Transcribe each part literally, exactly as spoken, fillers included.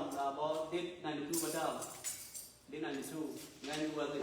About date ninety-two ba dau. Date ninety-two. Ngan wɛ̈t.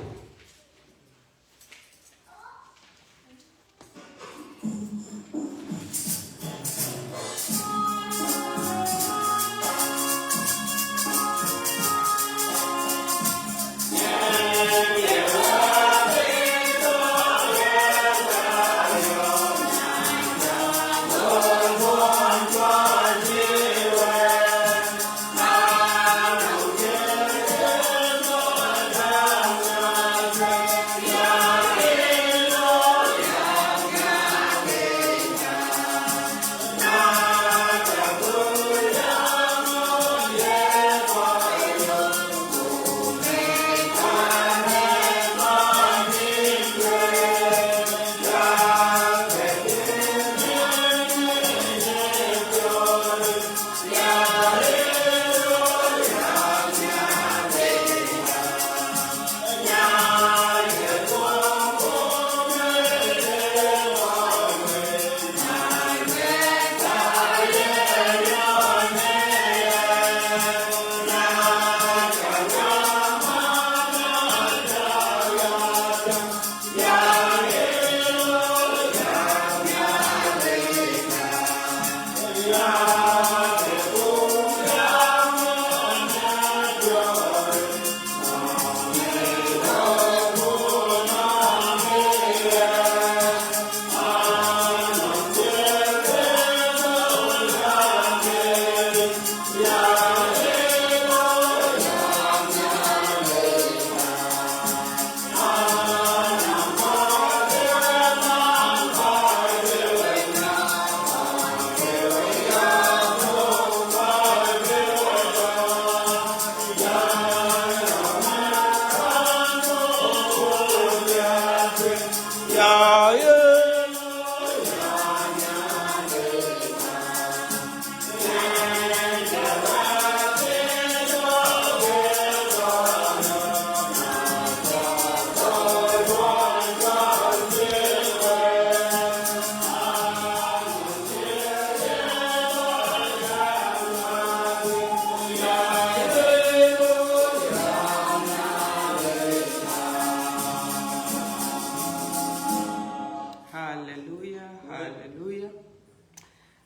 Haleluya, haleluya.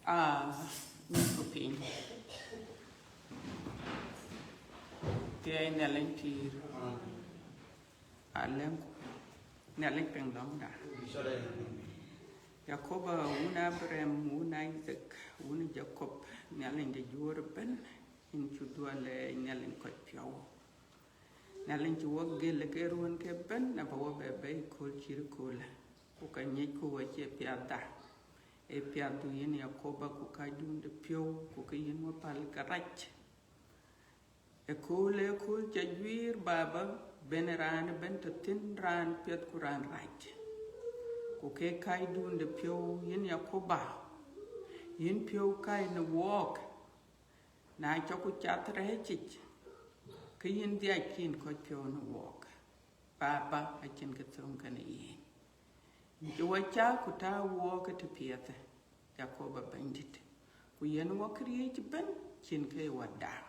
Ah, nyuku piny. Thiɛi Nhialic pïïr. Alɛ̈ŋku Nhialic piŋ lɔ̈ŋda. Yakoba, wun Abraham, wun Isaac, wun Jacob, Nhialic de juöör ëbɛ̈n, yïn cuk dhuɔ̈k lɛɛc, Nhialic kɔc piɔ̈u. Nhialic cï wɔ gël ke ruɔ̈n ke ëbɛ̈n, abä wɔ bɛ bɛ̈i kööl cït köölë. Ku ka ŋiɛcku acie piathda, ee piathdu yïn Yakoba, ku kacdun de piɔ̈u, ku ke yïn wɔ päl ke rac. Ëkööl, ëkööl ca juiir, Baba, bɛ̈n raan ëbɛ̈n tɔ̈ thïn, raan piɛth ku raan rac. Ku ke kacdun de piɔ̈u, yïn Yakoba, yïn piɔ̈u kac në wɔɔk. Na cɔkku cath rɛ̈ɛ̈cic, ke yïn dhiac kïn kɔc piɔ̈u në wɔɔk. Baba, acïn kë thöŋ kenë yïn. Yïn cï wɔ cak ku tääu wɔɔk ë tëpiɛthë, Yakoba Bɛ̈nydït. Ku yɛn wɔ këriëëc ëbɛ̈n, cïn kë ye wɔ daŋ.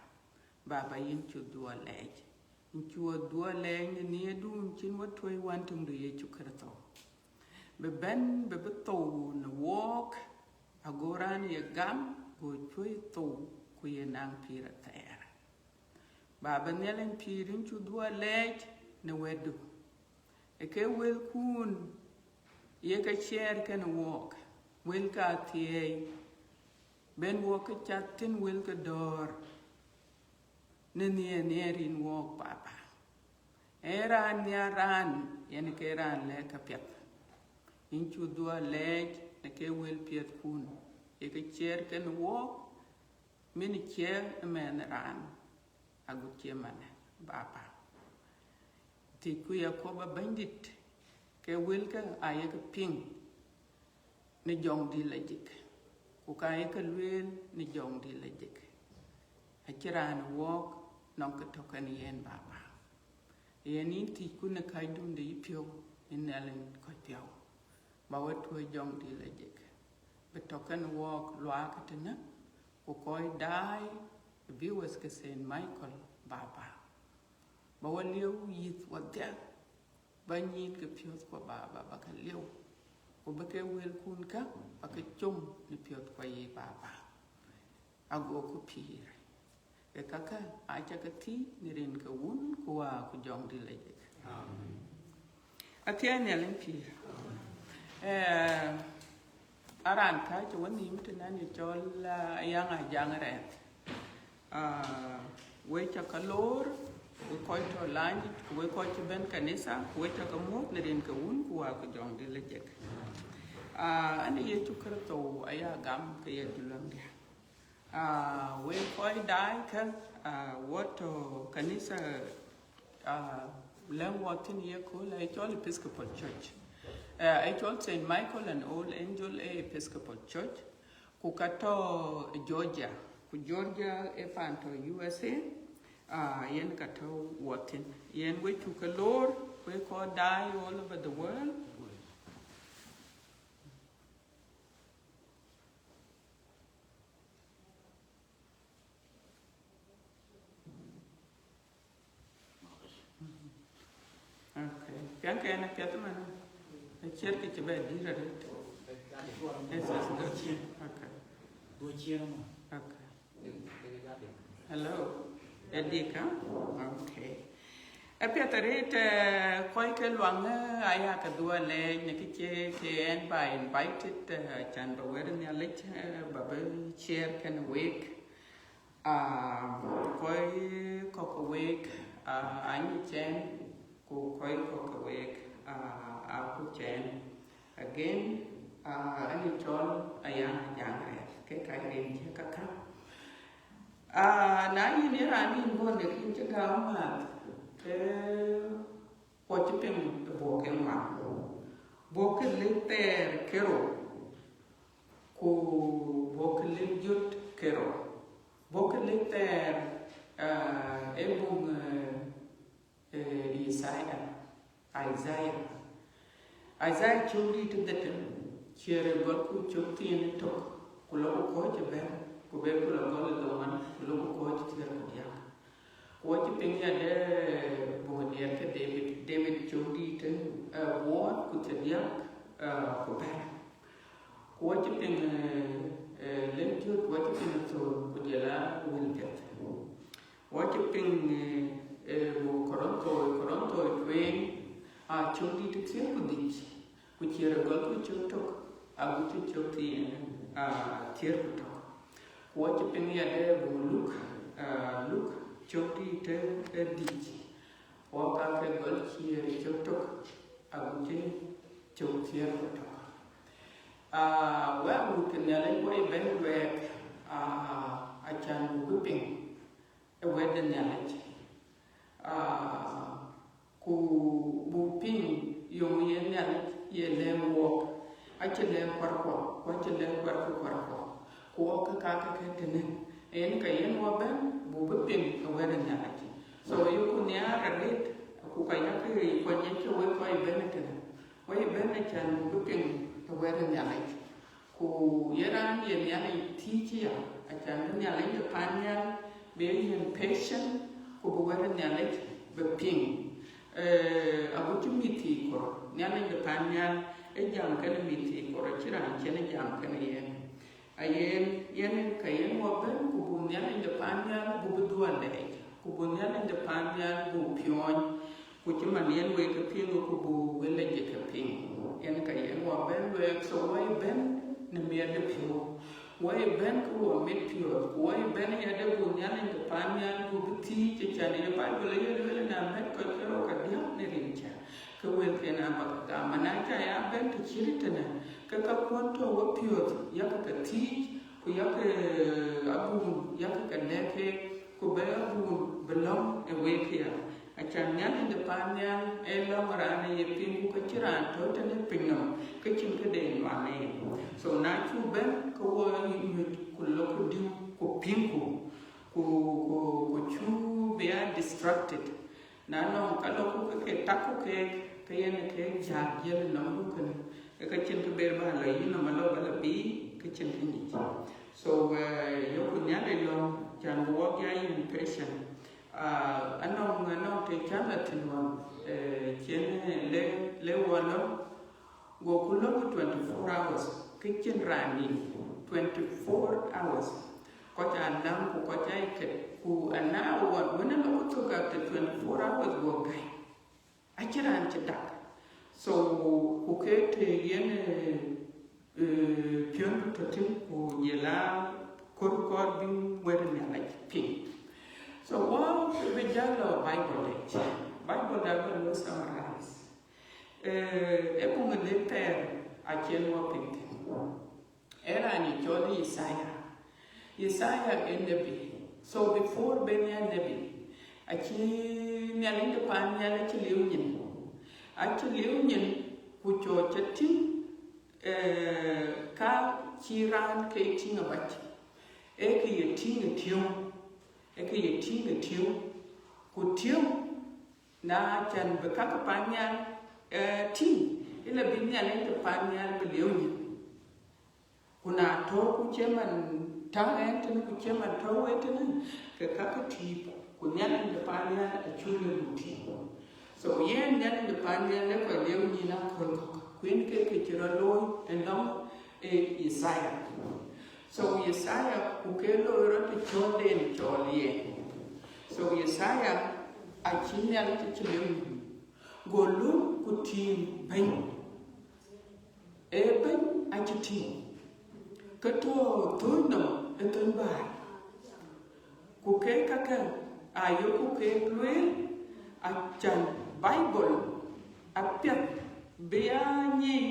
Baba, yïn cuk dhuɔ̈k lɛɛc. Yïn cuk dhuɔ̈k lɛɛc në nhiëërdun cïn wɔ tuɔ̈c Wën töŋdu Yecu Kërtho. Bï bɛ̈n, bï bï thou në wɔɔk, ago raan ye gam, go cuɔ̈c thou, ku ye naŋ pïïr athɛɛr. Baba Nhialic pïïr, yïn cuk dhuɔ̈k lɛɛc në wɛ̈tdu. Ee ke wëlkun ye ke ciɛɛr kenë wɔɔk, wëlkë athiɛɛi, bɛ̈n wɔɔk ke cath thïn wëlkë dɔ̈ɔ̈r, në nhiëër nhiëër yïn wɔɔk, Baba. Ee raan nhiar raan, yen ke raan lɛ̈k käpiɛth. Yïn cuk dhuɔ̈k lɛɛc në ke wël piɛthkun, ye ke ciɛɛr kenë wɔɔk, min ciɛɛŋ ë mɛnh raan, agut cï manë, Baba. Thiëcku Yakoba Bɛ̈nydït, ke wëlkë ayek piŋ në Jɔŋdït Lajik, ku ka yek lueel në Jɔŋdït Lajik. Acïn raan wɔɔk nɔŋ kë tɔ̈ kenë yen, Baba. Yen yïn thiëcku në kacdun de yïpiɔ̈u, yïn Nhialic kɔc piɔ̈u, ba wɔ tuɔ̈c Jɔŋdït Lajik, bï tɔ̈ kenë wɔɔk luaak tënë, ku kɔc daai Viewers ke Saint Michael, Baba, ba wɔ lieu yith wɔdhia, ba nyin ke piɔ̈th kua Baba, ba ke lieu, ku bï ke wëlkun kä ba ke com në piɔ̈th kua ye Baba, ago ku pïïr. Ke käkkä aca ke thiëc në rin ke Wun ku Wä ku Jɔŋdït Lajik. Athiɛɛi Nhialic pïïr. Eh, aran kä cï wɔ nïïm tënë, anë cɔl, ah, Ayaŋ Ajaŋ Rɛɛth. Ah, wek ca ke loor, wek kɔc tɔ̈ lany, ku wek kɔc cï bɛ̈n kanitha, ku wek ca ke muɔ̈th në rin ke Wun ku Wä ku Jɔŋdït Lajik. Ah, anë Yecu Kërtho aya gam ke ye Duluäŋdiɛ̈. Ah, wek kɔc daai kä, ah, wɔ tɔ̈ kanitha, ah, lɛ̈ŋ wɔ thïn ye kööl, aye cɔl Episcopal Church. Eh, aye cɔl Saint Michael and All Angel Episcopal Church, ku ka tɔ̈ Georgia, ku Georgia ë paan tɔ̈ U S A, ah, yen ka tɔ̈ wɔ thïn. Yen wek cuk ke loor, wek kɔc daai all over the world. Okay. Piɛŋkë yen apiɛth man. Aciɛ̈t kë cï bɛ dït arëët. Yes, yes, yes. Okay. Okay. Hello. Edika? Okay. Apiɛth arëët, eh, kɔc ke luaŋ, eh, aya ke dhuɔ̈k lɛɛc në kë cie ke ɣɛn ba invited, eh, can ba wɛ̈t Nhialic, eh, ba bï share kenë wek. Ah, kɔc kɔ̈k ke wek, ah, anyic ɣɛn, ku kɔc kɔ̈k ke wek, ah, akuc ɣɛn. Again, ah, anë cɔl Ayaŋ Ajaŋ Rɛɛth, ke ka rin cï käkkä. Ah, na yïn ye raan yïn bɔ̈ në kïn cï gam määth, ke kɔc cï piŋ ë buɔk ke ŋuan. Buɔk ke lëk thɛɛr ke rou, ku buɔk ke lëk jöt ke rou. Buɔk ke lëk thɛɛr, ah, ë buŋ, eh, eh, Isaiah. Isaiah. Isaiah cök dït ë dhetem, ciëër ë gɔl ku cök thiin ë tök, ku lɔ ku kɔ̈ɔ̈c ëbɛ̈n, ku bɛ̈n ku lɔ gɔl ë dhoŋuan, ku lɔ ku kɔ̈ɔ̈c ë thiëër ku diäk. Ku wɔ cï piŋ ya de buŋ diɛɛr ke David, David cök dït ë, eh, wuɔɔt ku thiërdiäk, eh, ku bɛ̈t. Ku wɔ cï piŋ, eh, eh, lëk jöt, ku wɔ cï piŋ athöör ku jɔl a wël piɛth. Wɔ cï piŋ, eh, eh, buŋ Korinthoi, Korinthoi tueŋ, ah, cök dït ë thiëër ku dhïc, ku ciëër ë gɔl ku cök tök, agut cï cök thiin, ah, thiëër ku tök. Ku wɔ cï piŋ ya de buŋ Luk, ah, Luk cök dït ë, ë dhïc, wɔ ka ke gɔl ciëër ë cök tök, agut cï cök thiëër ku tök. Ah, wek wut ke Nhialic wɔ ye bɛ̈n luɛɛk, ah, acan buk bï piŋ ë wɛ̈t de Nhialic. Ah, ku buk piŋ yöŋ ye Nhialic ye lɛ̈k wɔɔk, acï lɛ̈k kuarkuɔ, ku acï lɛ̈k kuarkuɔ kuarkuɔ, ku wɔɔk ke ka ke kɛ̈k tënë. Yen ka yen wɔ bɛ̈n, buk bï piŋ ë wɛ̈t de Nhialic. So, yeku nhiaar arëët, ku ka yak kuany yen cï wek kɔc bɛ̈n ëtënë. Wɔ ye bɛ̈n acan buk bï piŋ ë wɛ̈t de Nhialic. Ku ye raan ye Nhialic thiëëc ya, acan bï Nhialic de pan nhial bï yen patient, ku bï wɛ̈t de Nhialic bï piŋ. Eh, agut cï mïth thii kor, Nhialic de pan nhial ë jam kenë mïth thii kor, acïn raan cïn ë jam kenë yen. Ayen, yen ka yen wɔ bɛ̈n, ku buk Nhialic de pan nhial buk bï dhuɔl lɛɛc, ku buk Nhialic de pan nhial buk piɔ̈ɔ̈ny, ku cï man yen wek ke piŋ, ku buk wël Lajik ke piŋ. Yen ka yen wɔ bɛ̈n luɛɛk, so wɔ ye bɛ̈n në miɛt de piɔ̈u. Wɔ ye bɛ̈n ke wɔ mit piɔ̈ɔ̈th, ku wɔ ye bɛ̈n ya de buk Nhialic de pan nhial buk bï thiëëc, acan ye Baibul ye lueel, na mɛt kɔc ke rou ka diäk në rin cä, ke wëlken aa bä ke gam. Mana ca ya bɛ̈n të cït tënë, ke ka kuɔn tɔ̈ wɔ piɔ̈ɔ̈th, yak ke thiëëc, ku yak, eh, abun, yak ke lɛ̈k keek, ku bï abun bï lɔ̈ŋ ë wek ya. Acan Nhialic de pan nhial ee lɔ̈ŋ raan ë ye piŋ, ku ka cïn raan tɔ̈ tënë piny nɔm ke cïn këde nuan ë yen. So na cuk bɛ̈n, ke wɔ nyuc ku lɔ ku diu ku piŋku, ku, ku, ku cuk bï ya distracted. Na nɔŋ ka lɔ ku ke, ke tak ku keek, ke yen ke jääk jiël nɔm ku kënë, ke ka cïn kë ber bä lɔ yïn nɔm alɔ bä lɔ biic, ke cïn kë nyic. So, eh, yökku Nhialic lɔ̈ŋ, Can bï wɔk ya yen patient. Ah, anɔŋ, anɔŋ të can la thïn wan, eh, cien, eh, le, le wɔ lɔ, go ku lɔ ku twenty four hours, ke cïn raan nin, twenty four hours. Kɔc aa läŋ ku kɔc aa ket, ku ana wɔn, wën ë lɔ ku thök after twenty four hours, go gäi. Acïn raan cï dak. So, ku ke të yen, eh, eh, piɔ̈ndu tɔ̈ thïn, ku jɔl a kɔɔr, kɔɔr bï wɛ̈t Nhialic piŋ. So, wɔ bï jäl lɔ Bible yic. Bible da bï lɔ summarize. Eh, ë buŋ ë lëk thɛɛr acïn wɔ piŋ thïn. Ee raan ë cɔl Yithaya. Yithaya ee nebi. So before ben ya nebi, acï Nhialic de pan nhial acï liu nyin. Acï liu nyin, ku cɔk cä tïŋ, eh, ka cï raan ke tïŋ abac. Ee kë ye tïŋ ë tiöŋ. Ee kë ye tïŋ ë tiöŋ. Ku tiöŋ, na can bï ka ke pan nhial, eh, tïŋ, ë la bï Nhialic de pan nhial bï liu nyin. Ku na tɔ̈ ku cï man tääu ɣɛn tënë, ku cï man tɔ̈u ɣɛn tënë, ke ka ke tïïp, ku Nhialic de pan nhial acuk lɔ bï tïïp. So yen Nhialic de pan nhial ë kɔc liu nyin aköl kɔ̈k, ku yen ke kë cï rɔt looi ë lɔŋ ë Yithaya. So Yithaya, ku ke looi rɔt ë cɔɔlden cɔɔl yen. So Yithaya acï Nhialic cï liu nyin, go lɔ ku tïŋ bɛ̈ny. Ee bɛ̈ny acï tïŋ, ke tɔ̈ thööc nɔm ë thööc bäär. Ku ke kakë aa yok ku ke lueel, acan Bible apiɛth bï ya nyic,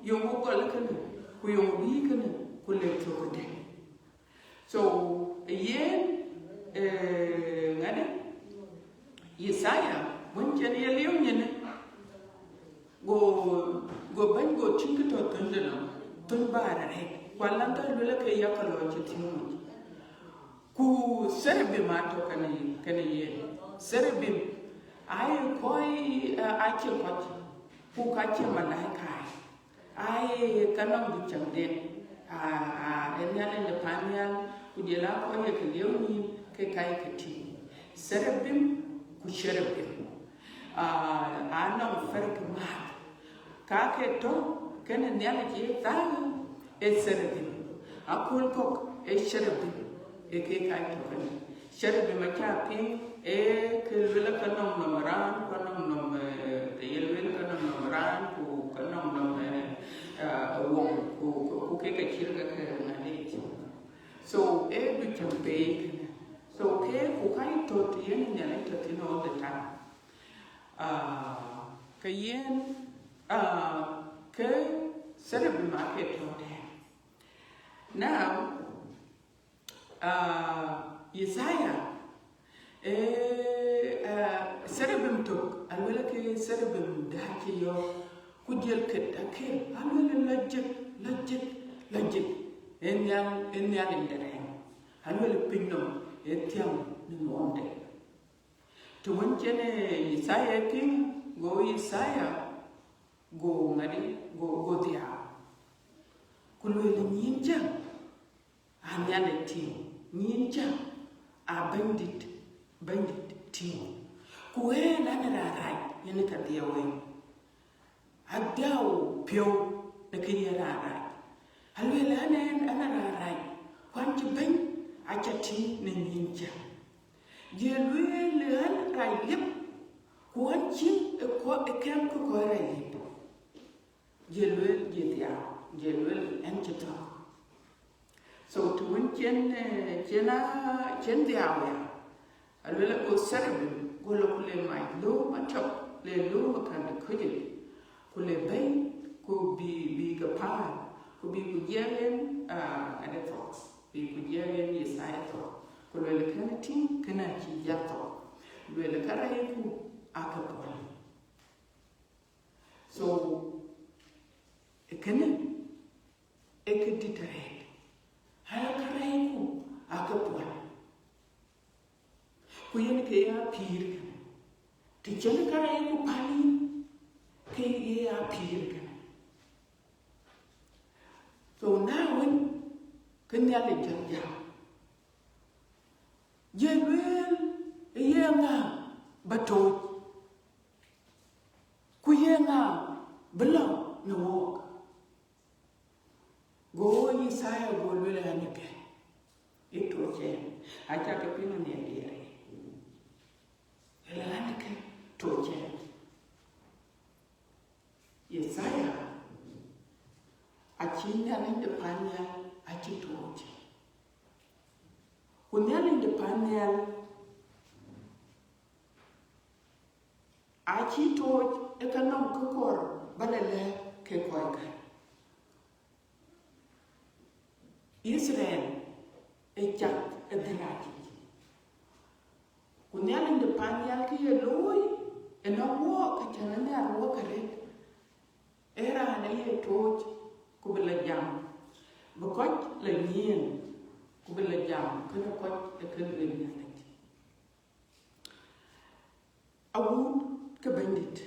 yöŋ gɔl kënë, ku yöŋ bïï kënë, ku le thök këdë. So yen, eh, ŋadë, Yithaya, wën cïn ye liu nyin, go, go bɛ̈ny go tïŋ kë tɔ̈ thönyde nɔm, thöny bäär arëët, ku alanhde luel ke yakë lɔ cï thiöŋ yic. Ku cherubim atɔ̈ kenë, kenë yen. Cherubim aa ye kɔc, eh, acie kɔc, ku ka cie malaika. Ai, ka nɔŋ ducäŋden, aa, aa, ë Nhialic de pan nhial, ku jɔl a kɔc ye ke liu nyin, ke ka ye ke tïŋ. Cherubim ku cherubim. Aa, anɔŋ fark maath. Ka ke tɔ̈ kenë Nhialic ye thaak, ee cherubim. Aköl kɔ̈k ee cherubim, ee ke ka tɔ̈ kenë. Cherubim acä piŋ, ee ke luel ka nɔŋ nɔm raan, ka nɔŋ nɔm, eh, të ye luel ka nɔŋ nɔm raan, ku ka nɔŋ nɔm, eh, eh, woŋ, ku, ku, ku ke ka cït ka ke ŋadï. So, ee ducäŋ pei kënë. So, ke ku ka ye tɔ̈ të yen Nhialic tɔ̈ thïn all the time. Ah, ke yen, ah, ke cherubim ake tɔ̈ tɛ̈n. Now, ah, Yithaya, eh, ah, cherubim tök, aluel ke cherubim dä cï yɔ̈ɔ̈k, ku jɔl ket akel, aluel lɔ jek, lɔ jek, lɔ jek, ë Nhial, ë Nhialic de rɛ̈ɛ̈ŋ, aluel piny nɔm ë thiäŋ në nuɔɔmde. Të wën cïn, eh, Yithaya piŋ, go Yithaya, go ŋadï, go, go dhiau. Ku lueel, nyïn cä aa Nhialic tïŋ, nyïn cä aa Bɛ̈nydït, Bɛ̈nydït tïŋ. Ku ɣɛn an, raan rac yen ka dhiau ɣɛn. Adhiau piɔ̈u në kë ye raan rac. Alueel an, ɣɛn an, raan rac, ku an cï Bɛ̈ny acä tïŋ në nyïn cä. Jɔl lueel an, rac liep, ku an cï ë kɔ-, ë kɛm kë kɔc rac liep. Jɔl lueel, jɔl dhiau, jɔl lueel an cï thök. So të wën cïn, eh, cïn a, cïn dhiau ya, aluel go cherubim, go lɔ ku le mac lööm atök, le lööm ë kän de köc yic, ku le bɛ̈i, ku bï, bï ke päl, ku bï ku jiɛɛk yen, ah, ade thok, bï ku jiɛɛk yen Yithaya thok, ku luel, kënë tïŋ, kënë acï jiɛɛk thok, luel, kärɛcku aake pɔ̈l. So, ë kënë, ee kë dït arëët, aa kärɛcku aake pɔ̈l, ku yen ke ya pïïr kënë. Të cïn kärɛcku päl yïn, ke ye ya pïïr kënë. So na wën, ke Nhialic jɔl jam, Jël lueel, ye ŋa ba tooc? Ku ye ŋa bï lɔ në wook? Go Yithaya go lueel an, ke ë tooc ɛn, acä ke piŋ ë nhial diɛɛr. Ëlä an, ke tooc ɛn. Yithaya acï Nhialic de pan nhial acï tooc. Ku Nhialic de pan nhial acï tooc ë ka nɔm kë kɔɔr ba lɔ lɛ̈k ke kɔckë. Yithriɛl ë cath ë dhël rac yic. Ku Nhialic de pan nhial kë ye looi ënɔŋ wook, ka cän nhiar wook arëët. Ee raan ë ye tooc ku bï lɔ jam, bï kɔc lɔ nyiɛɛn, ku bï lɔ jam kënë kɔc ë kë lueel Nhialic. Awut ke Bɛ̈nydït,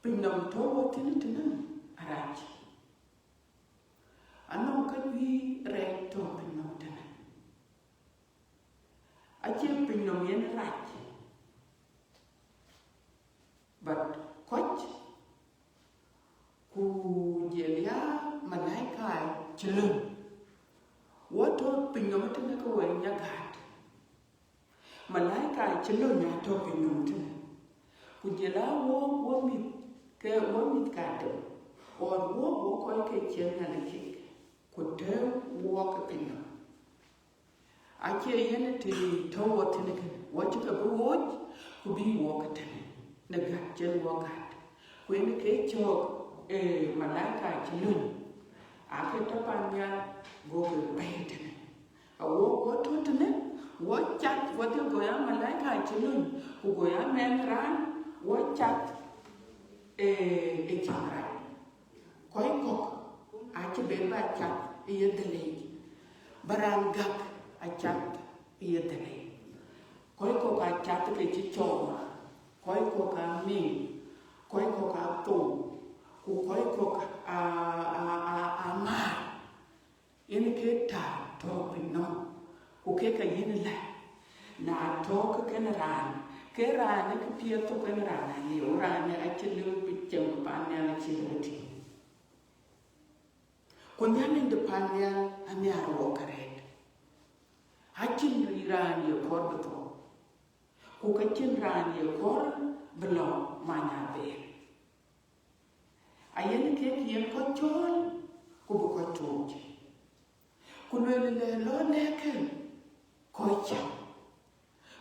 piny nɔm tɔ̈u wɔ thïn tënë arac. Anɔŋ käjuëc rɛɛc tɔ̈u piny nɔm tënë. Acie piny nɔm yen rac, but kɔc, ku jël ya malaika cï löny. Wɔ tɔ̈u piny nɔm tënë ke wën nya gät. Malaika cï löny atɔ̈u piny nɔm tënë. Ku jël a wɔ, wɔ mïth, ke wɔ mïth ka dem, or wɔ, wɔ kɔc ke cïn Nhialic kek, ku tɛ̈ɛ̈u wɔ ke piny nɔm. Acie yen të tɔ̈u wɔ thïn kënë, wɔ cï ke bï wooc, ku bï wɔ ke tënë në gät cïn wɔ gät. Ku yen ke cɔɔk, ee, malaika cï löny, aake tɔ̈ pan nhial, go ke bɛ̈ɛ̈i tënë. Awok wɔ tɔ̈ tënë, wɔ cath, wɔ dhil go ya malaika cï löny, ku go ya mɛnh raan, wɔ cath, ee, ë cäŋ rac. Kɔc kɔ̈k acï ben ba cath ë ye dhël yic, ba raan gäk acath ë ye dhël yic. Kɔc kɔ̈k acath ke cï cɔɔr, kɔc kɔ̈k aa miŋ, kɔc kɔ̈k aa thou, ku kɔc kɔ̈k aa, aa, aa, aa määr. Yen ke taar tɔ̈u piny nɔm, ku ke ka yïn lɛ̈k. Na tɔ̈u ke kën raan, ke raan ë kë piɛth tɔ̈u kën raan aliu, raan acï lëu bï cieŋ pan nhial acï lëu tïŋ. Ku Nhialic de pan nhial anhiar wɔ arëët. Acïn raan ye kɔɔr bï thou, ku ka cïn raan ye kɔɔr bï lɔ many abëër. Ayen kek yen kɔc cɔɔl, ku bï kɔc tooc. Ku lueel lɛ, lɔ lɛ̈kkë kɔc cä,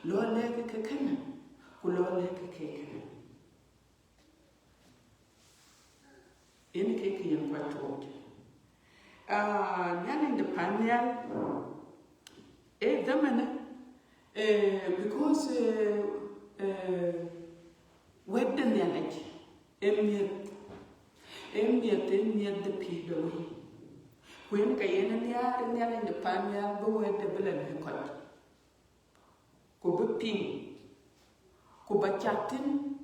lɔ lɛ̈kkë ke kënë, ku lɔ lɛ̈kkë ke kënë. Yen kek yen kɔc tooc. Ah, Nhialic de pan nhial, ee dhamënë, ee, because, ee, ee, wɛ̈t de Nhialic ee miëth, ee miëth, ee miëth de pïïr de wëi. Ku yen ka yen nhiaar Nhialic de pan nhial bï wɛ̈tde bï lɔ në kɔc, ku bï piŋ, ku ba cath thïn,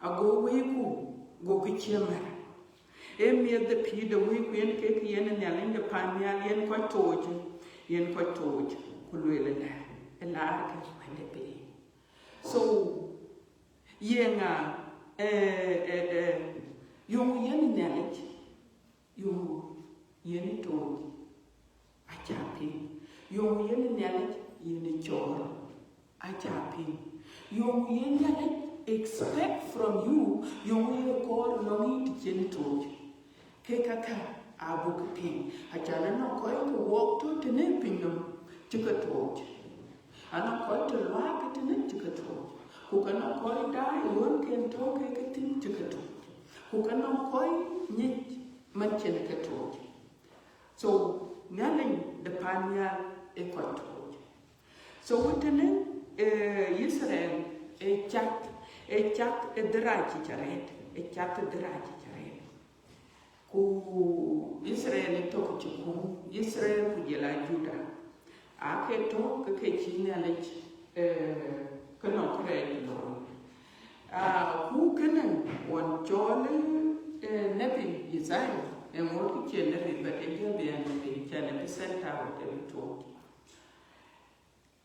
ago wëiku, gokï ciëmër. Ee miëth de pïïr de wëi, ku yen kek yen Nhialic de pan nhial, yen kɔc tooc, yen kɔc tooc, ku lueel ëlä, ë laarkë wɛ̈tde piny. So, ye ŋa, ee, ee, ee, yöŋ yen Nhialic, yöŋ yen tooc, acä piŋ. Yöŋ yen Nhialic yen cɔɔr, acä piŋ. Yöŋ yen Nhialic expect from you, yöŋ ye kɔɔr lɔŋ yïn të cïn tooc. Ke käkkä abuk piŋ, acan anɔŋ kɔc ke wɔɔk tɔ̈ tënë piny nɔm cï ke tooc. Anɔŋ kɔc tɔ̈ luaak tënë cï ke tooc. Ku ke nɔŋ kɔc daai ɣön ken tɔ̈ ke ke thïn cï ke tooc. Ku ke nɔŋ kɔc nyic man cïn ke tooc. So, Nhialic de pan nhial ee kɔc tooc. So, wëtënë, ee, Yithriɛl ee cath, ee cath ë dhërac yic arëët, ee cath ë dhërac yic arëët. Ku Yithriɛl ë tök cï kum, Yithriɛl ku jël a Juda, aake tɔ̈ ke ke cï Nhialic, ee, ke nɔŋ kërɛɛc looi. Ah, ku kënë ɣɔn cɔɔl, ee, nebi Yithaya, ee ŋot kë cie nebi, but ee jɔ bï a nebi, cän ee bï sent out, ee bï tooc.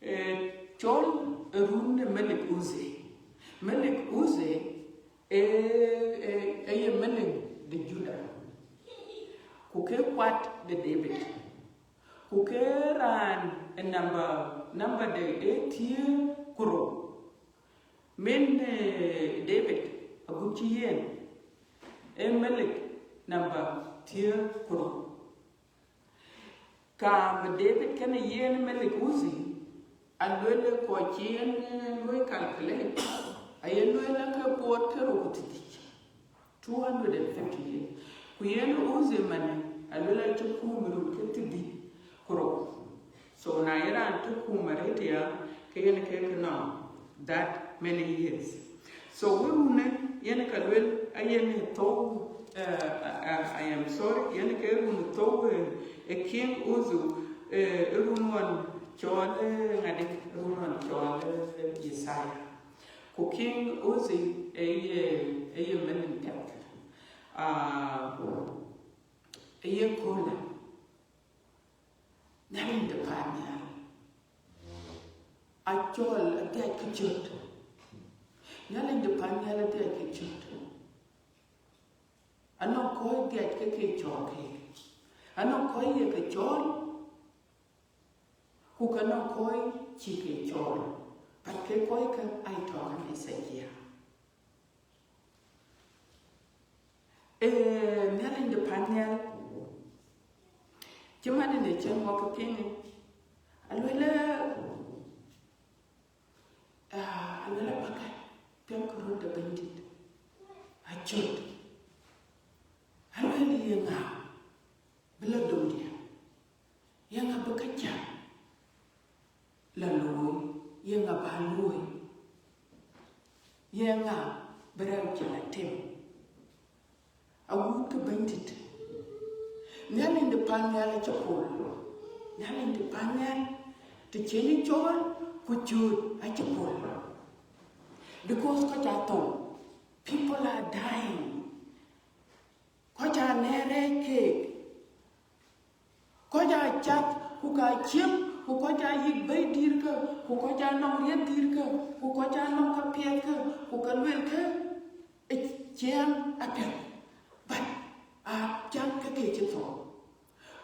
Eh, cɔl ë run ë Melik Uzi. Melik Uzi ë, ë, ë ye melik de Juda. Ku ke kuat de David. Ku ke raan ë namba, namba de ë thiëër ku rou. Min, eh, David agut cï yen ë melik namba thiëër ku rou. Kaam David kenë yen Melik Uzi, aluel kɔc cï yen, eh, luɔi calculate, aye luel ke buɔɔt ke rou ku thiërdhïc, two hundred and fifty years. Ku yen Uzi manë, aluel acï kuum run ke thiërdhïc ku rou. So na ye raan cï kuum arëët ya, ke yen ke ke nɔŋ that many years. So wë runë, yen ka luel, a yen thou, eh, I, I, I am sorry, yen ke run thou, eh, ë King Uzi, eh, ë run ɣɔn cɔl, eh, ŋadï, run ɣɔn cɔl, eh, Yesaya. Ku King Uzi ë ye, ë ye melik piɛth. Ah, ë ye köölë. Nhialic de pan nhial acɔl adhiac ke cöt. Nhialic de pan nhial adhiac ke cöt. Anɔŋ kɔc dhiac ke ke cɔɔk keek. Anɔŋ kɔc ye ke cɔɔl, ku ke nɔŋ kɔc cï ke cɔɔl. But ke kɔc ke aa tɔ̈ ke Methia. Eh, Nhialic de pan nhial, cï man ënë cïn wɔ ke piŋ, aluel, ah, aluel abäkë piɛŋkë röt de Bɛ̈nydït acöt. Aluel ye ŋa bï lɔ domdiɛ̈? Ye ŋa bï käcä lɔ looi? Ye ŋa bä looi? Ye ŋa bï rɛɛu cä lɔ tem? Awut ke Bɛ̈nydït, Nhialic de pan nhial acï pol. Nhialic de pan nhial, të cïn ë cɔɔl ku cööt acï pol. Because kɔc aa thou, people are dying. Kɔc aa nɛɛr rɛɛc keek. Kɔc aa cath, ku ka ciëk, ku kɔc aa yïk bɛ̈i dïïrkë, ku kɔc aa nɔŋ riɛth dïïrkë, ku kɔc aa nɔŋ käpiɛthkë, ku ke luelkë ë ciɛɛŋ apiɛth, but aa cath ke ke cï thou.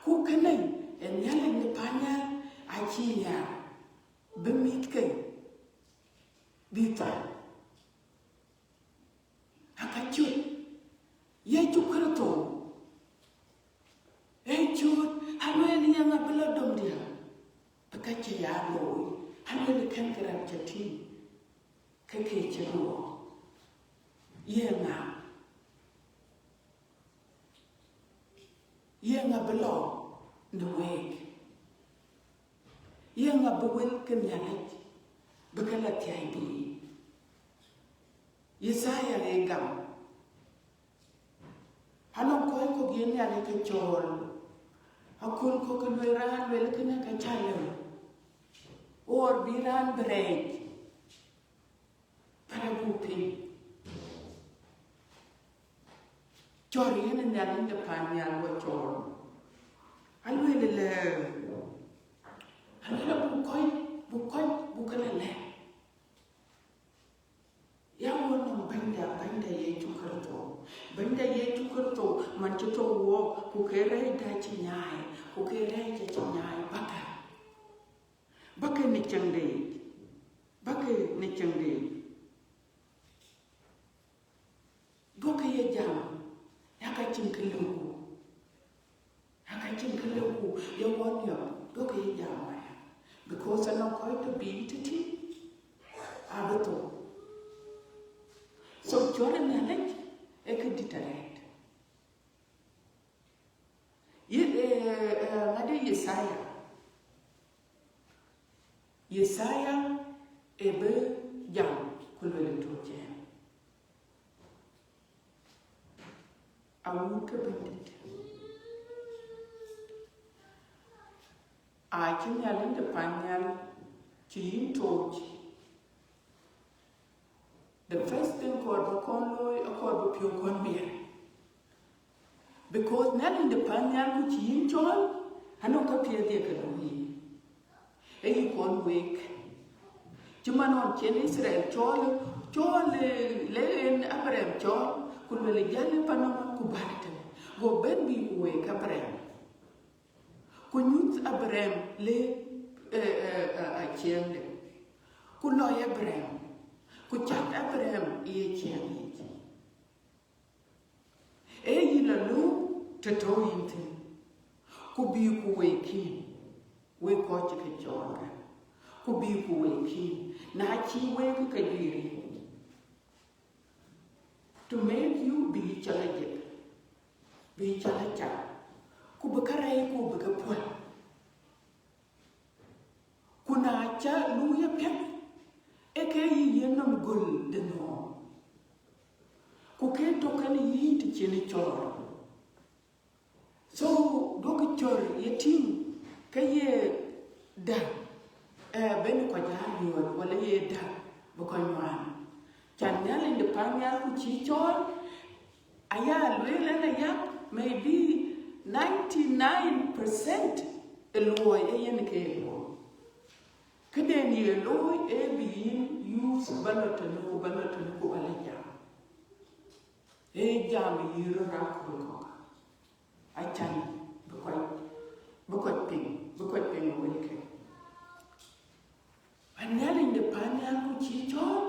Ku kënë ë Nhialic de pan nhial acï nhiaar bï mïthke bï thou. Aka cöt Yecu Kërtho, ee cöt, alueel ye ŋa bï lɔ domdiɛ̈? Bï ka cï ya looi, alueel kën kë rɛɛc cä tïŋ, ke ke cï luɔk. Ye ŋa? Ye ŋa bï lɔ në week? Ye ŋa bï wël ke Nhialic bï ke lɔ thiai biic? Yithaya ë gam, anɔŋ kɔc kɔ̈k ye Nhialic ke cɔɔl, aköl kɔ̈k ke luel raan luel kënë ke cä lëu, or bï raan bï rɛɛc. Bä rɛ̈ɛ̈r buk piny. Cɔl yen ë Nhialic de pan nhial wɔ cɔɔl. Alueel ëlë, alueel buk kɔc, buk kɔc, buk ke lɔ lɛ̈k. Ya wɔ nɔm Bɛ̈nyda, Bɛ̈nyda Yecu Kërtho. Bɛ̈nyda Yecu Kërtho, man cï thou wɔɔk, ku ke rɛɛcda cï nyaai, ku ke rɛɛcda cï nyaai bäkë. Bäkë në cieŋde yic, bäkë në cieŋde yic. Duɔ̈kkë ye jam, ya ka cïn kë lëuku, ya ka cïn kë lëuku, ye wɔ niɔp, duɔ̈kkë ye jam waya, because anɔŋ kɔc tɔ̈ bï tëtï abï thou. So cɔɔl ë Nhialic ee kë dït arëët. Ye, eh, eh, ŋadï Yithaya. Yithaya ë bï jam ku luel ë tɔ̈ cï, awut ke Bɛ̈nydït. Acï Nhialic de pan nhial cï yïn tooc. The first thing kɔɔr bä kɔn looi, akɔɔr bä piɔ̈u kɔn miɛt. Because Nhialic de pan nhial ku cï yïn cɔɔl, anɔŋ käpiɛth ye ke looi yïn. Ee yï kɔn week, cï man ɣɔn cïn Yithriɛl cɔɔl, cɔɔl, eh, le en Abraham cɔɔl, ku lueel, jäl ë panë ku bäär tënë, go bɛ̈n bï ku week Abraham. Ku nyuth Abraham le, eh, eh, eh, aciɛɛŋde, ku lɔc Abraham, ku cath Abraham ë ye ciɛɛŋ yic. Ee yïn la lööm të tɔ̈u yïn thïn, ku bï ku week yïn, wek kɔc cï ke cɔɔl kä, ku bï ku week yïn, na cï week ke juëër yïn, to make you bï cɔl ajek, bï cɔl acath, ku bï kärɛc ku bï ke puɔ̈l. Ku na ca luui apiɛth, ee ke yï yiën nɔm göl de nhɔɔm, ku ke tök kenë yïn të cïn ë cɔɔl. So, duɔ̈kkë cɔɔr ye tïŋ ke ye dä, eh, bɛ̈n kɔc aa riɔ̈ɔ̈c, wala ye dä bï kɔc ŋuan. Can Nhialic de paannhial ku cï cɔɔl, aya lueel en aya, maybe ninety nine percent ë luɔi ee yen ke ye luɔi. Këden ye looi ee bï yïn use ba lɔ tënë ku ba lɔ tënë ku ba lɔ jam. Ee jam yï röt aa kööl kɔ̈k. Acan bï kɔc, bï kɔc piŋ, bï kɔc piŋ ë wëlkë. Ba Nhialic de paannhial ku cï cɔɔl,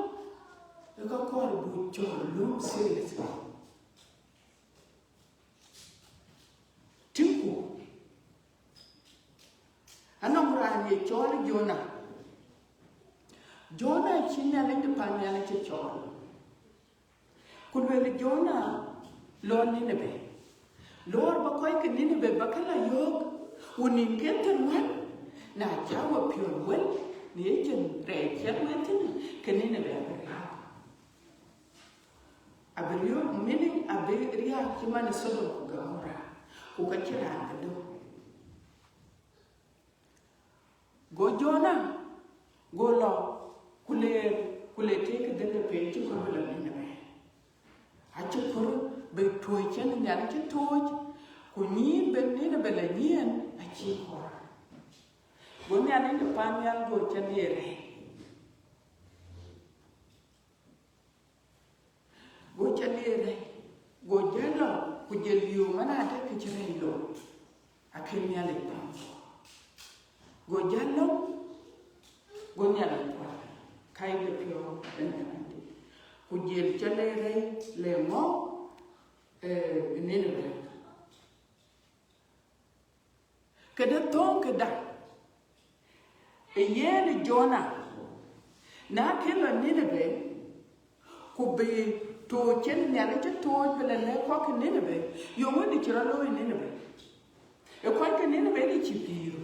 ë ka kɔɔr buk cɔɔl lööm seriously. Tïŋku, anɔŋ raan ye cɔɔl Jona. Jona cï Nhialic de paannhial cï cɔɔl. Ku lueel Jona, lɔ Ninebe. Lɔɔr ba kɔc ke Ninebe ba ke la yɔ̈ɔ̈k, ku nïn ke thiërŋuan, na cä we piɔ̈ɔ̈th wël, në ye cïn rɛɛc cï we thïn, ke Ninebe abï riääk. Abï riɔ̈ɔ̈k, meaning abï riääk cï man ë Sodom ku Gomora, ku ka cïn raan ke döŋ. Go Jona, go lɔ, ku le, ku le tëëk dhël de piny cï kɔɔr bï lɔ Ninebe. Acï kɔɔr bï tuɔɔc cïn Nhialic cï tuɔɔc, ku nyiin bï Ninebe la nyiɛɛn acï kɔɔr. Go Nhialic de paannhial go cä liɛɛr rɛ̈i. Go cä liɛɛr rɛ̈i, go jäl lɔ, ku jël yöök man adɛ̈ kë cï rɛ̈i looi, akën Nhialic bäny. Go jäl lɔ, go Nhialic kuɔl, ka ye piɔ̈u ë Nhialic dït. Ku jël cä le rɛ̈i le ŋö, eh, Ninebe. Këde thööŋ këda, ë yen ë Jona, na kën lɔ Ninebe, ku bï tuɔɔc cïn Nhialic cï tuɔɔc bï lɔ lɛ̈k kɔc ke Ninebe, yöŋö dï cï rɔt looi Ninebe? Ë kɔc ke Ninebe dï cï pïïr,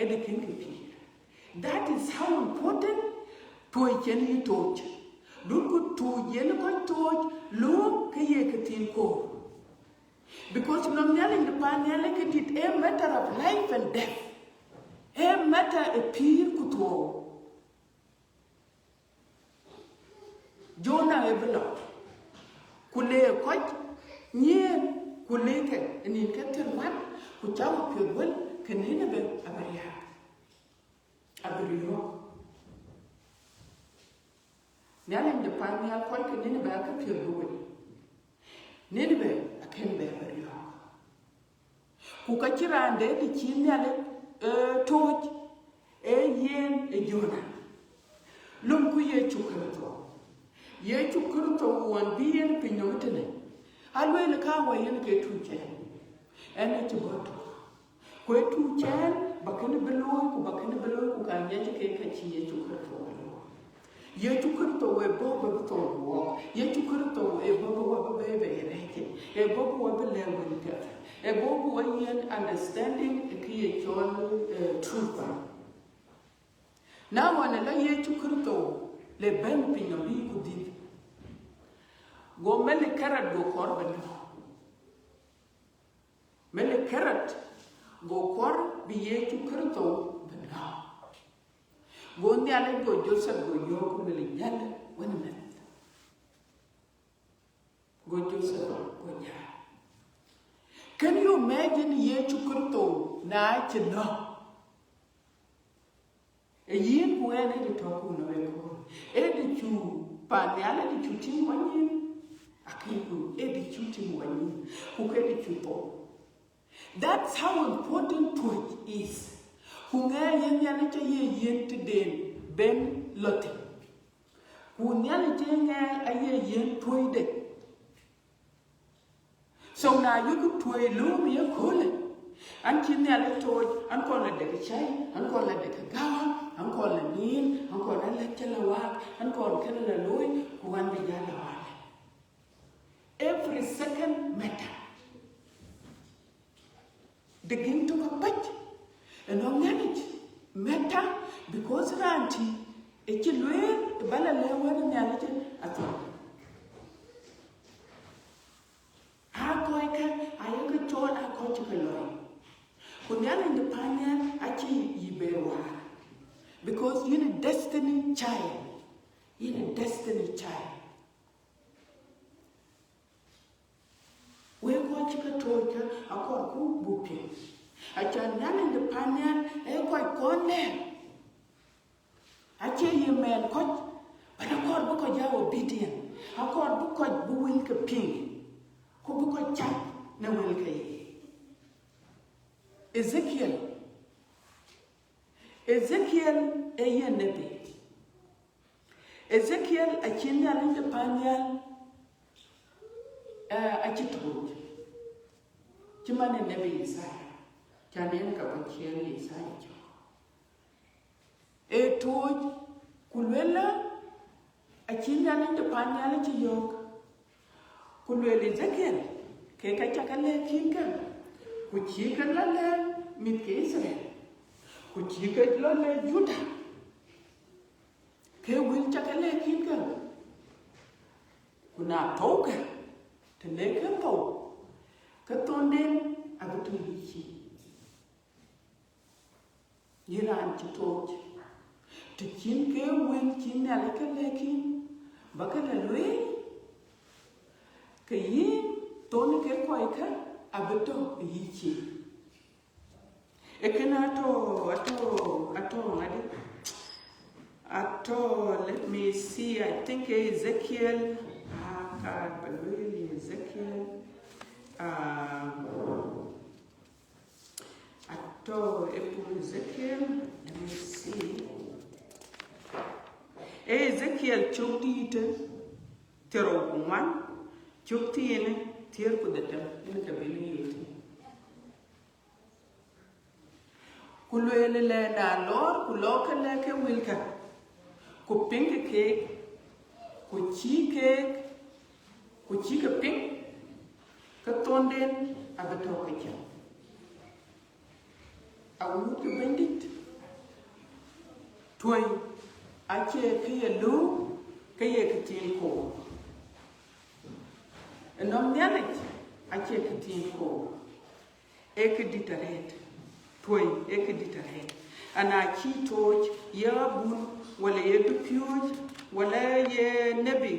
ë dï kën ke pïïr. That is how important tuɔɔc cïn yï tuɔɔc. Duku tuɔɔc yen kɔc tuɔɔc, lööm ke ye ke thiin koor. Because nɔm Nhialic de paannhial ë këdït, a matter of life and death. A matter ë pïïr ku thuɔɔu. Jona ë bï lɔ, ku le kɔc nyiɛɛn, ku le ke ë nïn ke thiërŋuan, ku cä we piɔ̈ɔ̈th wël, ke Ninebe abï riääk, abï riɔ̈ɔ̈k. Nhialic de paannhial kɔc ke Ninebe aake piɔ̈ɔ̈th bï wël. Ninebe akën bɛ bï riɔ̈ɔ̈k. Ku ka cïn raan dɛ̈t dï cï Nhialic, eh, tuɔɔc, ee yen ë Jona. Lömku Yecu Kërtho. Yecu Kërtho ɣɔn bï yen piny nɔm tënë, alueel ka wä yen ke tuuc ɛn, ɛn ë cï bɔ̈ tök. Ku ë tuuc ɛn, ba kënë bï looi, ku ba kënë bï looi, ku ka ŋiɛc ke ka cï Yecu Kërtho bï looi. Yecu Kërtho ë bɔ̈ bï bï thou wɔɔk. Yecu Kërtho ë bɔ̈ bï wä bï bɛ̈ɛ̈i bei rɛ̈ɛ̈c, ë bɔ̈ bï wä bï lɛ̈k wël piɛth, ë bɔ̈ bï wä yiɛ̈n understanding ë kë ye cɔl, eh, truth. Na ɣɔn ë lɔ Yecu Kërtho le bɛ̈n piny nɔm bï ku dhil, go mɛlë Ɣerod go kɔɔr bï nɔ̈k. Mɛlë Ɣerod go kɔɔr bï Yecu Kërtho bï nɔ̈k. Go Nhialic, go Jothep go yɔ̈ɔ̈k ku lueel, jäl wën ë meth. Go Jothep go jäl. Can you imagine Yecu Kërtho na cï nɔ̈k? Ë yïn ku ɣɛn, ë dë tɔ̈ ku nɔm ëkööl. Ë dë cu pan nhial, ë dë cu tïŋ wanyïn, akëc ku ë dë cu tïŋ wanyïn, ku ke dë cu thou. That's how important tuɔ̈c is. Ku ŋɛk ye Nhialic aye yiën tëden ben lɔ thïn. Ku Nhialic ë ŋɛk aye yiën tuɔ̈cde. So na yök tuɔ̈c lööm ye köölë, an cï Nhialic tooc, an kɔn la dek cäi, an kɔn la dek gawa, an kɔn la niin, an kɔn la lɛ̈k cä la waak, an kɔn kënë la looi, ku an bï jäl la waak. Every second matter. Dek gïn tök apac ënɔŋ Nhialic matter, because raan tï ë cï lueel ë bä la lɛ̈k wɛ̈t ë Nhialic athör. Aa kɔckë ayek cɔɔl, aa kɔc cï ke lɔi. Ku Nhialic de pan nhial acï yï ber wäär, because yïn a destiny child. Yïn a destiny child. Wek kɔc cï ke tooc kë akɔɔr ku buk piŋ. Acan Nhialic de pan nhial ee kɔc kɔn lɛɛr. Acie ye mɛɛn kɔc, but akɔɔr bï kɔc ya obedient. Akɔɔr bï kɔc bï wël ke piŋ, ku bï kɔc cath në wël ke ye. Ezekiel. Ezekiel ee ye nebi. Ezekiel acï Nhialic de pan nhial, eh, acï tooc, cï man ë nebi Yithaya, can en ka bɔ̈ ciëën Yithaya cök. Ee tooc, ku lueel lä, acï Nhialic de pan nhial acï yɔ̈ɔ̈k, ku lueel Ezekiel, ke ka ca ke lɛ̈k kïn kë, ku cï ke lɔ lɛ̈k mïth ke Yithriɛl, ku cï ke lɔ lɛ̈k Juda, ke wël ca ke lɛ̈k kïn kë, ku na thou kë, të le ke thou, ke thɔnden abï tɔ̈ yï cï. Yïn raan cï tooc, të cïn ke wël cï Nhialic ke lɛ̈k yïn, ba ke la lueel, ke yïn thon ke kɔckë abï tɔ̈ ë yï cï. Ee kënë atɔ̈, atɔ̈, atɔ̈ ŋadï? Atɔ̈, let me see, I think Ezekiel, ah, ka ba lueel Ezekiel, ah, atɔ̈ ë buk Ezekiel, let me see. Ee Ezekiel cök dïïtë, thiërrou ku ŋuan, cök thiin, thiëër ku dhetem, yen ke bï lueel tïŋ. Ku lueel lɛ, na lɔɔr, ku lɔɔk ke lɛ̈k ke wëlkä, ku piŋkï keek, ku cïï keek, ku cïï ke piŋ, ke thɔnden abï tɔ̈ ke cam. Awuut ke Bɛ̈nydït, tuɔi acie kë ye lööm, ke ye kë thiin koor. Ënɔŋ Nhialic acie kë thiin koor. Ee këdït arëët, tuɔi ee këdït arëët. Ana cï tooc ye abun, wala ye dupiööc, wala ye nebi,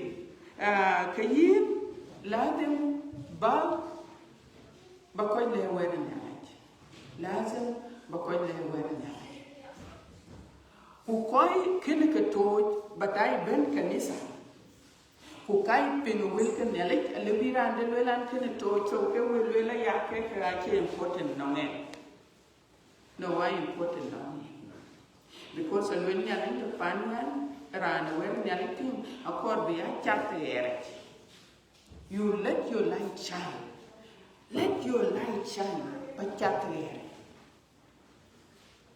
ah, ke yïn ladhim ba, ba kɔc lɛ̈k wɛ̈t ë Nhialic. Ladhim ba kɔc lɛ̈k wɛ̈t ë Nhialic. Ku kɔc kënë ke tooc ba tai bɛ̈n kanitha. Ku ka yï piŋ wël ke Nhialic, alëu bï raan de lueel an kënë tooc, so ke wël lueel aya ke ke acie important nɔŋ ɛn. No, aa important nɔŋ ɛn. Because alueel Nhialic de pan nhial, raan ë wɛ̈t Nhialic tïŋ, akɔɔr bï ya cath ɣɛɛrɛc. You let your light shine. Let your light shine. Ba cath ɣɛɛrɛc.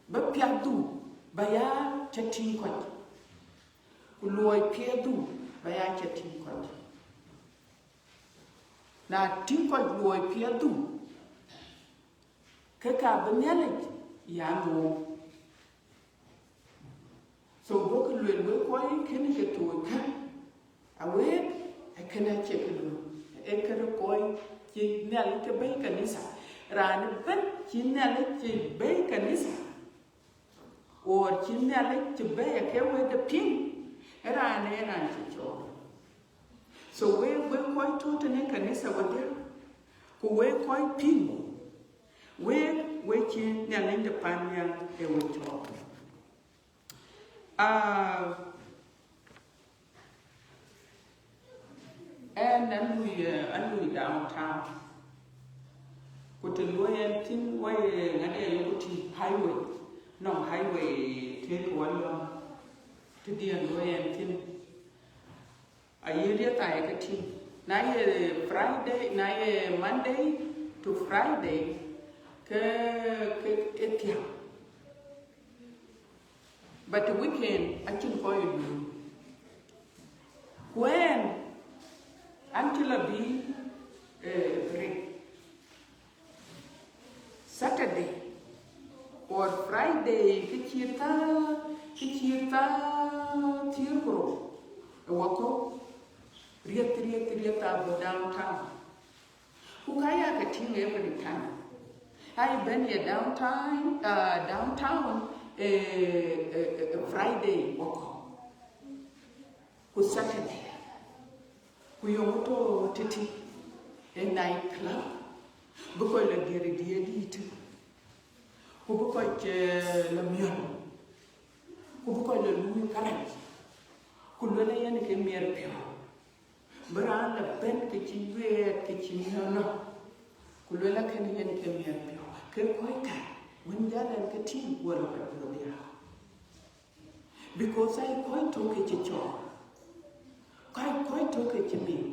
Ba piathdu ba ya ca tïŋ kɔc. Ku luɔi piɛthdu ba ya ca tïŋ kɔc. Na tïŋ kɔc luɔi piɛthdu, ke ka bï Nhialic ya nööm. So bɔ̈ ke lueel wek kɔc kënë ke tooc kë, awek, ee kënë acie kë lööm, ee kënë kɔc cï Nhialic ke bɛ̈i kanitha. Raan ëbɛ̈n cï Nhialic cï bɛ̈i kanitha, or cï Nhialic cï bɛ̈i ake wɛ̈tde piŋ, ë raan ee raan cï cɔɔl. So wek, wek kɔc tɔ̈ tënë kanitha wedhie, ku wek kɔc piŋ, wek, wek cï Nhialic de pan nhial ee we cɔɔl. Ah, ɛn alui, eh, alui downtown. Ku të luɔi ɛn thïn, wɔ ye ŋadï ayok tïŋ highway, nɔŋ highway tëëk wɔ lɔ̈ŋ, të diɛn luɔi ɛn thïn. Aye riɛth aa ye ke tïŋ. Na ye Friday, na ye Monday to Friday, ke, ke, ke thiäŋ. But weekend acïn kɔc ë luui. Ku ɛn, an cï lɔ bï, eh, break. Saturday or Friday, kë cï thaa, kë cï thaa thiëër ku rou ë wakɔ̈u, riɛth, riɛth, riɛth abɔ̈ downtown. Ku ka ya ke tïŋ every time. Ai bɛ̈n ye downtown, uh, downtown, eh, eh, eh, Friday wakɔ̈u. Ku Saturday. Ku yöŋ tɔ̈ tëtï ë night club. Bï kɔc lɔ diɛɛr ë diɛɛr dïït. Ku bï kɔc, eh, lɔ miɔ̈l. Ku bï kɔc lɔ luui kärac. Ku luel yen ke miɛt piɔ̈u. Bï raan lɔ bɛ̈n ke cï yuɛɛt, ke cï miɔ̈l nɔ̈k. Ku luel akën yen ke miɛt piɔ̈u. Ke kɔc kä, wën jäl ɛn ke tïŋ, guɔ lɔ ka duɔ̈ɔ̈r ya. Because ai kɔc tök ke cï cɔɔr, kɔc, kɔc tök ke cï mim,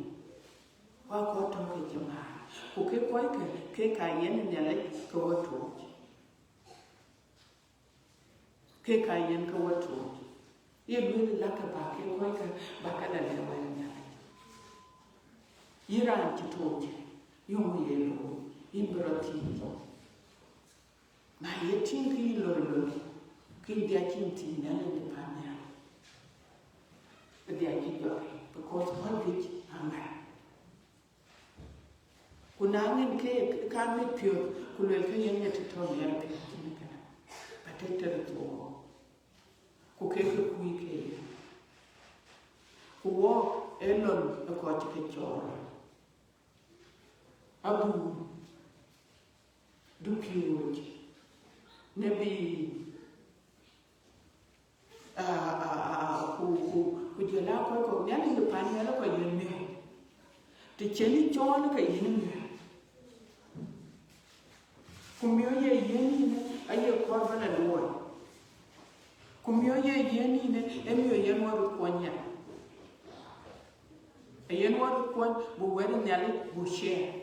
ku aa kɔc tök ke cï määr, ku ke kɔc kë, ke ka yen Nhialic ke wɔ tuɔɔc, ke ka yen ke wɔ tuɔɔc. Ye lueel la ke bä ke kɔc kë bä ke la lɛ̈k wɛ̈t Nhialic. Yïn raan cï tuɔɔc, yöŋ ye looi, yïn bï rɔt thiëëc. Na ye tïŋ kë yï loi loi, kë yï dhia cïn thïn Nhialic de pan nhial, bï dhia cï jɔt, because kɔc juëc aŋär. Ku na ŋic ke ka mit piɔ̈ɔ̈th, ku luel ke yen ŋic të tɔ̈ Nhialic piɔ̈ɔ̈th thïn kënë, ba tëk tëde thuɔɔu, ku ke ke kuc ke yen. Ku wɔk ë lon ë kɔc cï ke cɔɔr. Abun, dupiööc, nebii, ah, ah, ah, ku, ku, ku jɔl aa kɔc kɔ̈k Nhialic de pan nhial ë kɔc yen miɔ̈ɔ̈c. Të cïn yï cɔɔl ke yïn miɔ̈ɔ̈c. Ku miɔ̈c ye yiën yïn aye kɔɔr bä la luɔi. Ku miɔ̈c ye yiën yïn ë miɔ̈c yen wä röt kuɔny ya. Ayen wä röt kuɔny, buk wɛ̈t Nhialic buk share.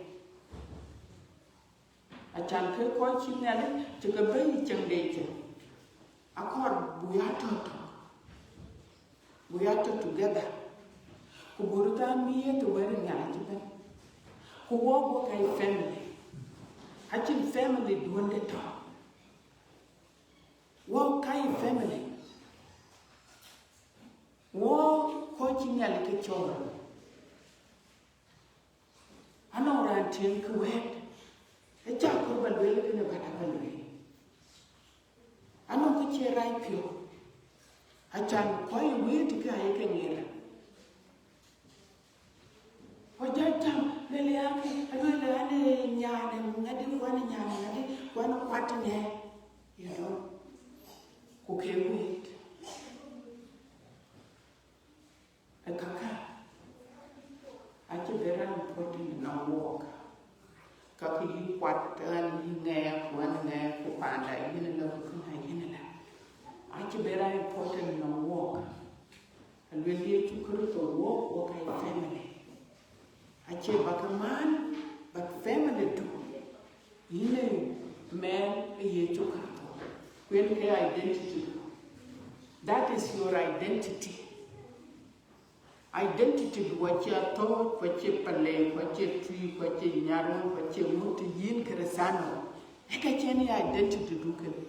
Acan ke kɔc cï Nhialic cï ke bɛ̈i cieŋ de cieŋ, akɔɔr buk ya tɔ̈ tök, buk ya tɔ̈ together, ku buk röt aa miëëth ë wɛ̈t Nhialic ëbɛ̈n. Ku wɔk, wɔk ka ye family, acïn family duɔ̈nde tɔ̈. Wɔk ka ye family, wɔk kɔc cï Nhialic ke cɔɔl. Anɔŋ raan tiëŋ kë wɛ̈ɛ̈t, ë cä kɔɔr bä lueel kënë, bä dap bä lueel. Anɔŋ kë cie rac piɔ̈u, acan kɔc ë wëët kë aye ke ŋiɛr. Ku jɔ jam, lueel ya kë, lueel an, ee nyan ë ŋadï, ku an, ee nyan ë ŋadï, ku an, ee kuat ŋɛk, you know, ku ke wëët. Ë käkkä acï bï raan important nɔŋ wɔɔk. Ka kë yï kuat, an yï ŋɛk, ku an ŋɛk, ku panda yïn ëlä, ku kënë yïn ëlä. Acï bï raan important nɔŋ wɔɔk. Aluel Yecu Kërtho, wɔɔk, wɔɔk aa family. Acie bä ke man, but family du. Yïn ë mɛɛn ë Yecu Kërtho. Ku yen ke identity du. That is your identity. Identity du, acie Athɔ̈ɔ̈c, ku acie Palek, ku acie Tuïc, ku acie Nyarweŋ, ku acie ŋö, të yïn Kërëthänooi. Ee ka cïn ye identity du kënë.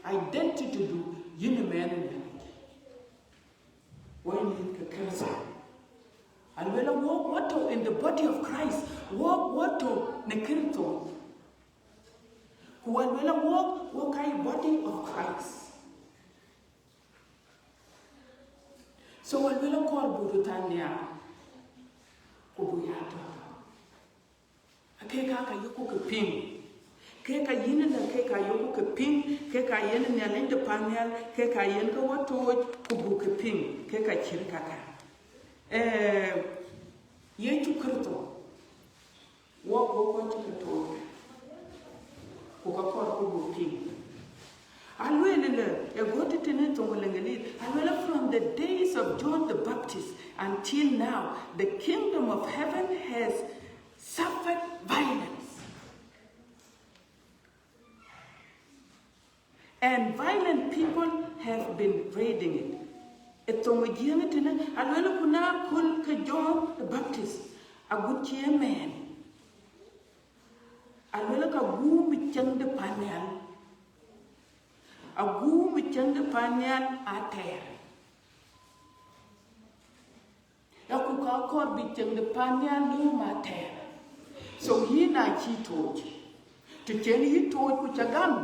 Identity du, yïn ë mɛɛn ë Nhialic. Wɔ ë mïth ke Kërtho. Aluel wɔk wɔ tɔ̈ in the body of Christ. Wɔk wɔ tɔ̈ në Kërtho. Ku aluel wɔk, wɔk ka ye body of Christ. So aluel kɔɔr buk röt than nhial, ku buk ya tɔ̈. Ake ka ka yök ke piŋ, Kek ka yïn ëlä, kek ka yökku ke piŋ, kek ka yen Nhialic de pan nhial, kek ka yen ke wɔ tooc, ku buk ke piŋ, kek ka cït kaka. Eh, Yecu Kërtho, wɔ, wɔ kɔc cï ke tooc, ku ka kɔɔr ku buk piŋ. Alueel ëlä, ë gɔ̈t tëtënë thoŋ Lëŋëlith, alueel, from the days of John the Baptist until now, the kingdom of heaven has suffered violence. And violent people have been raiding it. Ë thoŋ ë Jiëëŋ tënë, alueel, ku na köl ke John the Baptist, agut cï ëmɛɛn, alueel, ka guum ë cieŋ de pan nhial, aguum ë cieŋ de pan nhial atɛɛr. Aku ka kɔɔr bï cieŋ de pan nhial lööm atɛɛr. So yïn na cï tooc, të cïn yï tooc ku ca gam,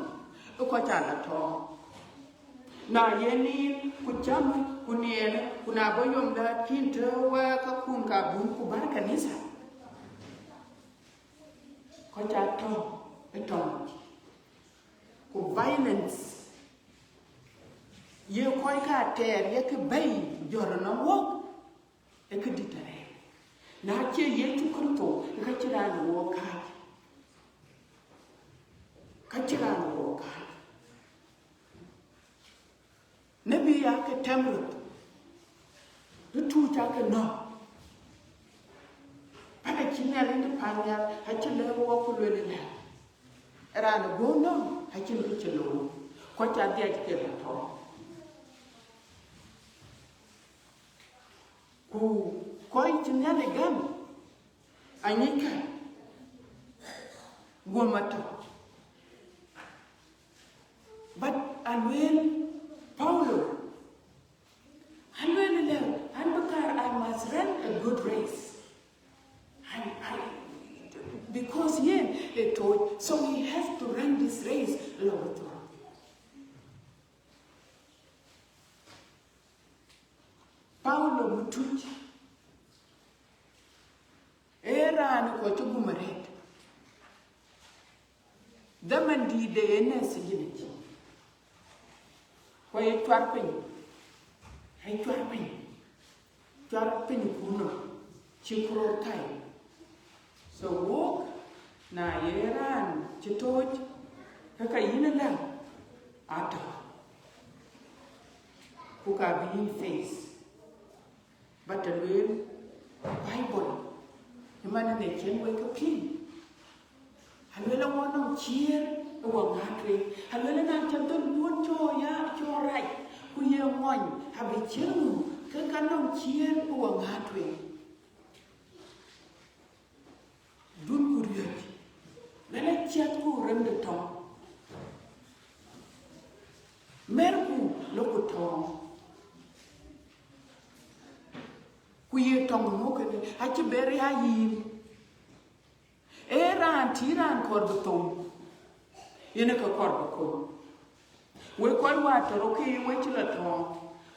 ë kɔc aa la tɔɔŋ. Na yen yïn ku cam ku niɛɛn, ku na bɔ̈ yom dä kïn të wɛ̈ɛ̈r kakun ka bun ku bär kanitha, kɔc aa tɔ̈ ë tɔŋ. Ku violence ye kɔc ka tɛɛr ye kë bɛ̈i jɔt ënɔŋ wok, ë këdït arëët. Na cie Yecu Kërtho, ë ka cï raan wok kääc. Ka cï raan wok kääc. Nebi aa ke tɛm röt, röt tuuc aa ke nɔ̈k. Pan acï Nhialic de pan nhial acï lɛ̈k wok ku lueel ëlä, raan ë guɔ̈u nɔ̈k acïn kë cï looi, kɔc adhiac ke la tɔɔŋ. Ku kɔc cï Nhialic gäm, anyickä guöm atɔ̈. But alueel Paulo, alueel ëlä, an bï kaar, I must run a good race. And, and because yen ë tooc, so he has to run this race along with one. Paulo Mutuc, ee raan kɔc cï gum arëët. Dhaman dïït de en ë sijinic, ku ye cuar piny, ye cuar piny, cuar piny kuno, cï kuror thai. So wok, na ye raan cï tooc, ke ka yïn ëlä, atɔ̈, ku ka bï yïn face. But alueel Bible, ëmën ënë cïn wek ke piŋ. Alueel awɔ nɔŋ ciëër ë wɔ ŋaat tueŋ. Alueel na cä dhöl duön cɔɔr ya, cɔɔr rac, ku ye ŋɔny, abï ciëër ŋu, ke ka nɔŋ ciëër ë wɔ ŋaat tueŋ. Dun ku riɔ̈c, lɛn aciɛth ku rem de tɔŋ. Mɛr ku lok ku tɔŋ. Ku ye tɔŋ ŋö kënë, acï ber ya yïn. Ee raan tï raan kɔɔr bï thou, yen ë ke kɔɔr bï kony. Wek kɔc wäär tɔ̈ rɔt ke wek cï la tɔ̈ɔ̈ŋ,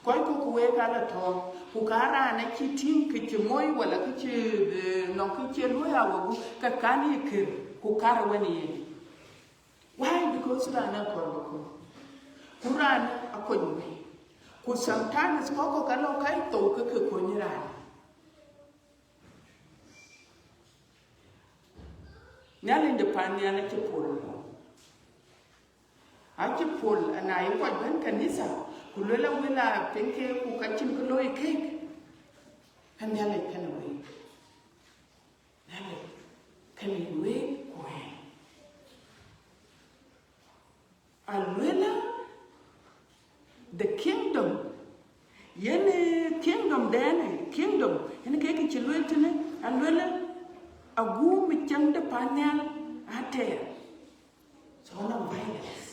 kɔc kɔ̈k ku wek aa la tɔ̈ɔ̈ŋ, ku ka raan acï tïŋ kë cï moi wala kë cï, eh, nɔŋ kë cï luɔi aweku, ke kan ye kër, ku kar wën yen. Why? Because raan ë kɔɔr bï kony. Ku raan akony wei. Ku sometimes kɔc kɔ̈k ka lɔ ka thou ke ke kony raan. Nhialic de pan nhial acï pol. Acï pol, ana ye kɔc bɛ̈n kanitha, ku luel awël a piŋ ke, ku ka cïn kë looi keek. Ka Nhialic kënë wek. Nhialic kënë wek ku ɣɛn. Aluela, the kingdom, yen, eh, kingdom dɛn, eh, kingdom, yen ke kë cï lueel tënë, aluela, aguum ë cäŋ de pan nhial atɛɛr. So, nɔŋ violence.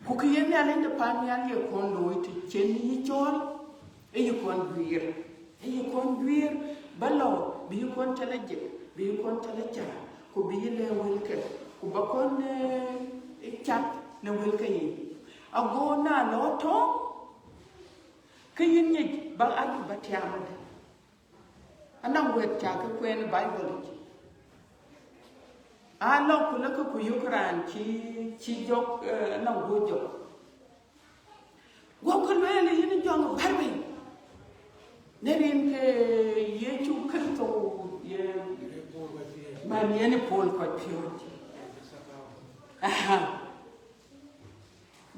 Ku kë ye Nhialic de pan nhial ye kɔn looi, të cïn yï cɔɔl, ë yï kɔn guiir, ë yï kɔn guiir, ba lɔ, bï yï kɔn cä lɔ jek, bï yï kɔn cä lɔ cäär, ku bï yï lɛ̈k wëlkë, ku ba kɔn, eh, cath në wëlkë yiic. Ago na lɔ tɔ̈, ke yïn nyic ba adï ba tiaam ëdë. Anɔŋ wɛ̈t cä ke kueen ë Bible yic. Aa lɔ ku lëkkë ku yök raan cï, cï jɔk, eh, nɔŋ guɔ jɔk. Guɔ ke lueel, yïn jɔŋ bär bei. Në rin ke Yecu Kërtho, ye man yen pol kɔc piööc. Aha.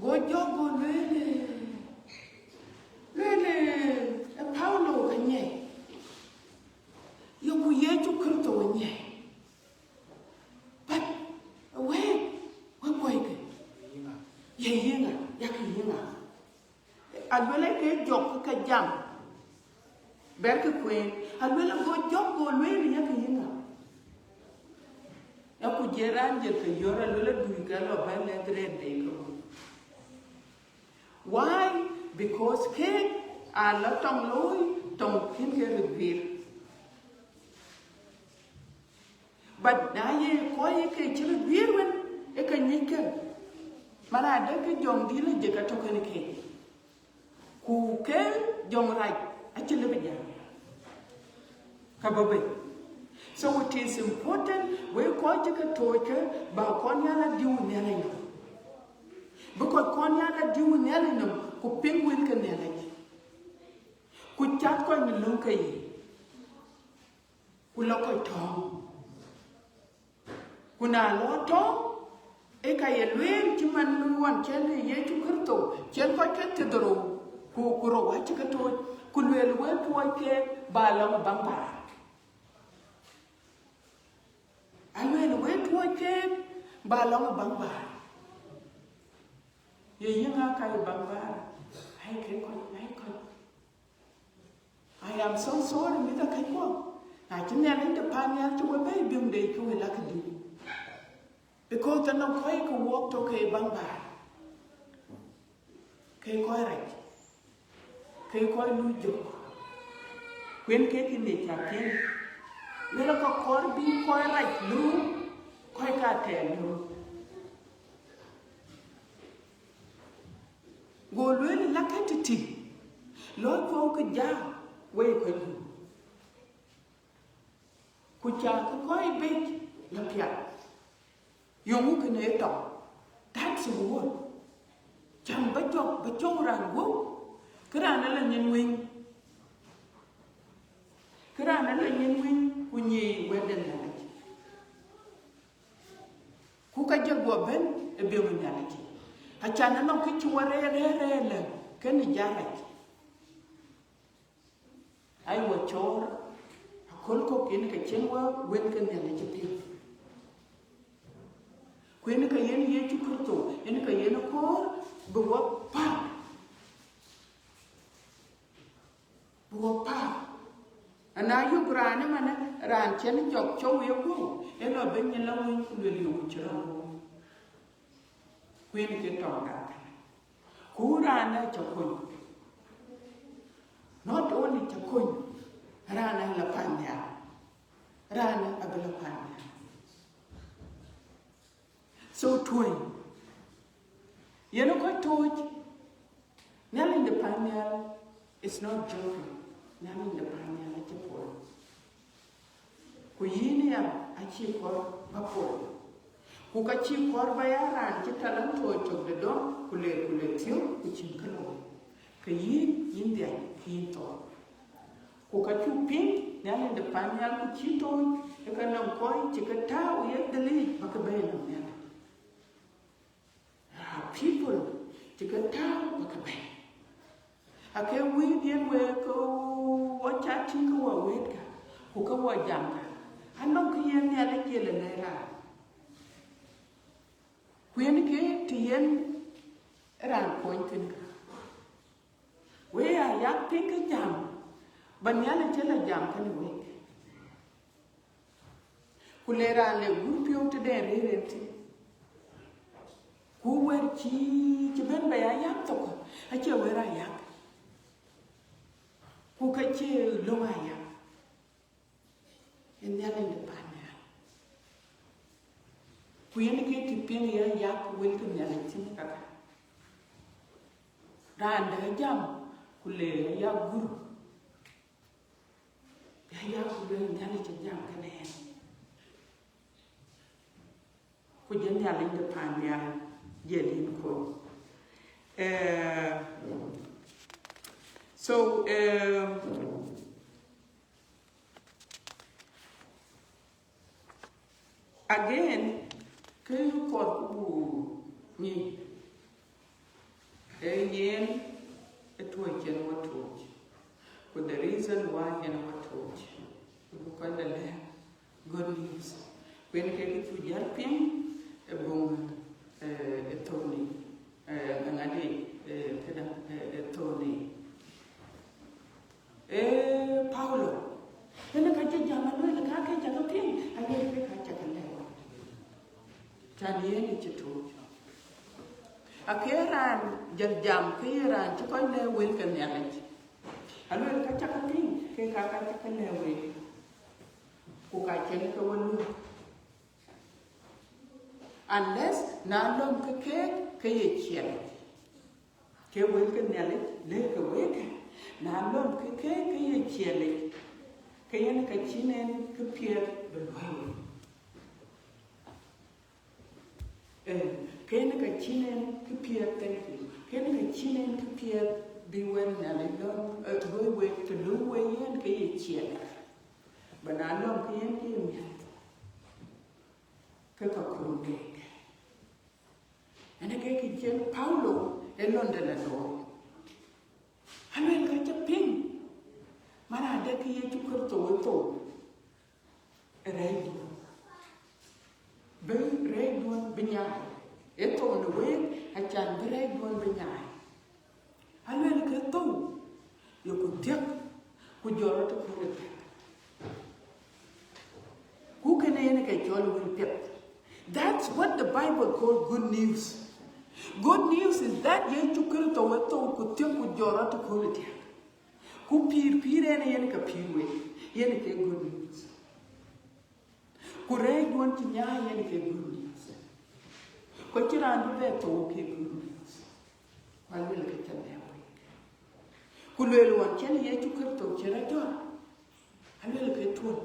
Go jɔk go lueel, lueel, eh, Paulo ka nyiɛc. Yeku Yecu Kërtho nyiɛc. But wek, wek kuɔikë, ye yïŋa, yak yïŋa? Aluel ke jɔk ke jam, bɛr ke kueen. Aluel go jɔk go lueel, yak yïŋa? Yak ku jiël raan jiël ke yɔ̈r, aluel adui ke lɔ bɛ̈n lɛ̈k rɛɛt de ke wun. Why? Because ke a lɔ tɔŋ looi, tɔŋ kën ke röt guiir. But na ye kɔc ke cï röt guiir wën, ë ke nyic ke, man adë ke jɔŋdït lɔ jëk atɔ̈ kën ke, ku ke jɔŋ rac acï lëu bï jam, ka bɔ̈ bei. So it is important, wek kɔc cï ke tooc ke, ba kɔn ya la diu Nhialic nɔm. Bï kɔc kɔn ya la diu Nhialic nɔm, ku piŋ wël ke Nhialic, ku cath kɔc në löŋ ke ye, ku lɔ kɔc tɔ̈ɔ̈ŋ. Ku na lɔ tɔ̈ɔ̈ŋ, ë ka ye lueel cï man ɣɔn cɛl Yecu Kërtho, cɛl kɔc ke thiërdhorou ku, ku rou acï ke tooc, ku lueel wël tuɔɔc keek ba lɔŋ ë baŋ bäär. Alueel wël tuɔɔc keek ba lɔŋ ë baŋ bäär. Ye yïŋa ka ye baŋ bäär? Ai ke kɔc, ai kɔc. I am so sorry, mïth akëckuɔ. Na cï Nhialic de pan nhial cï we bɛ̈i biöŋ de cï we lak dït. Because anɔŋ kɔc ke wɔk tɔ̈ ke baŋ bäär, ke kɔc rac, ke kɔc luui jök. Kuen ke kï ŋic cak tiɛ̈n. Wël ë ka kɔɔr bï kɔc rac luui, kɔc ka tɛɛr luui. Go lueel, lakë tïtï, lɔ cuɔu ke jam wei kɔc gup, ku cakë kɔc bec lɔ piath. Yöŋ kënë ë tɔŋ, that's the word. Cam ba jɔk, ba cɔu raan guɔ̈p, kë raan ë la nyin winy, kë raan ë la nyin winy, ku nyic wɛ̈t de Nhialic. Ku ka jël guɔ bɛ̈n ë biöŋ ë Nhialic. Acan anɔŋ kë cï wɔ rɛɛr rɛɛr rɛɛr lë kënë jarac. Ai wɔ cɔɔr aköl kɔ̈k yen ke cïn wɔ wël ke Nhialic ë piŋ. Ku yen ke yen Yecu Kërtho, yen ke yen kɔɔr bï wɔ päl. Bï wɔ päl. Ana yök raan ëmënë, raan cïn jɔk cɔu ye guɔ̈u, ë lɔ bï nyin la winy ku luel yök cï rɔt guɔ̈u. Ku yen ke tɔŋ dak. Ku raan ë cä kony. Not only cä kony, raan ë la pan nhial. Raan ë abï la pan nhial. So tuɔ̈ny, yen ë kɔc tooc, Nhialic de pan nhial is not joking. Nhialic de pan nhial acï pol. Ku yïn ya acï kɔɔr ba pol. Ku ka cï kɔɔr ba ya raan cï talent tooc tök de dɔm, ku le, ku le thiɔ̈k, ku cïn kë looi. Ke yïn, yïn dhiac, ke yïn thɔɔr. Ku ka cuk piŋ, Nhialic de pan nhial ku cï tooc, ë ka nɔŋ kɔc cï ke tääu ye dhil yic ba ke bɛ̈ɛ̈i nɔm Nhialic. There are people cï ke tääu ba ke bɛ̈ɛ̈i. Ake wëët yen wek ke wɔ ca tïŋ ke wɔ wëët ka, ku ke wɔ jam ka. Anɔŋ kë yen Nhialic ye lë në raan. Ku yen ke të yen raan kuɔny thïn ka. Wek aa yak piŋ ke jam, ba Nhialic cï la jam kenë wek. Ku le raan le gur piɔ̈u tëde rëër en thïn. Ku wɛ̈t cï, cï bɛ̈n ba ya yak thok, acie wɛ̈t aa yak. Ku ka cie löŋ aa yak. Ë Nhialic de pan nhial. Ku yen ke të piŋ ya yak wël ke Nhialic thïn kaka. Raan dɛ jam, ku le ya gur. Ya yak ku luel Nhialic cï jam kenë en. Ku jël Nhialic de paan nhial jël yïn kony. Eh, so, eh, again, kë kɔɔr ku buk nyic, ee yen ë tuɔɔc cïn wɔ tuɔɔc, ku the reason why yen wɔ tuɔɔc, ku buk kɔc lɔ lɛ̈k good news. Ku yen ke kë cuk jäl piŋ ë buŋ, eh, ë thööni, eh, ë ŋadï, eh, këdäŋ, eh, ë thööni. Ee Paulo, ënë ka cï jam aluel ka ke cä ke piŋ, aluel ke ka cä ke lɛ̈k. Can yen ë cï tuɔɔc. Ake raan jël jam ke ye raan cï kɔc lɛ̈k wël ke Nhialic. Aluel ka cä ke piŋ, ke ka ka cä ke lɛ̈k wek. Ku ka cïn ke we luɔ̈k. Unless na lɔ̈m ke keek ke ye ciɛlic. Ke wël ke Nhialic lëk ke wek, na lɔ̈m ke keek ke ye ciɛlic, ke yen ka cïn en kë piɛth bï luɔ̈i wek. Eh, ke yen ka cïn en kë piɛth, thank you. Ke yen ka cïn en kë piɛth bï wek Nhialic lɔ̈m, eh, luɔ̈i wek, të lɔ̈m wek yen ke ye ciɛlic. Ba na lɔ̈m ke yen ke ye miäk, ke ka kuɔ̈n keek. Ënë ke kë cï Paulo ë lɔ̈ŋde lɔ looi. Aluel ka cä piŋ, man adek ke Yecu Kërtho ë thou ë rɛ̈ɛ̈cduön, bï rɛ̈ɛ̈cduön bï nyaai. Ë thou në week, acan bï rɛ̈ɛ̈cduön bï nyaai. Aluel ke thou, yeku thiëk, ku jɔt rɔt ë kööl ë thiëk. Ku kënë yen ke cɔl wël piɛth. That's what the Bible called good news. Good news is that Yecu Kërtho ë thou ku thiëk ku jɔt rɔt ë kööl ë thiëk. Ku pïïr, pïïr en yen ka pïïr wek, yen ke good news. Ku rɛ̈ɛ̈cduön cï nyaai yen ke good news. Ku cïn raan bï bɛ thou ke good news. Ku aluel ke cä lɛ̈k wek. Ku luel ɣɔn cïn Yecu Kërtho cï rɔt jɔt, aluel ke tuɔ̈l.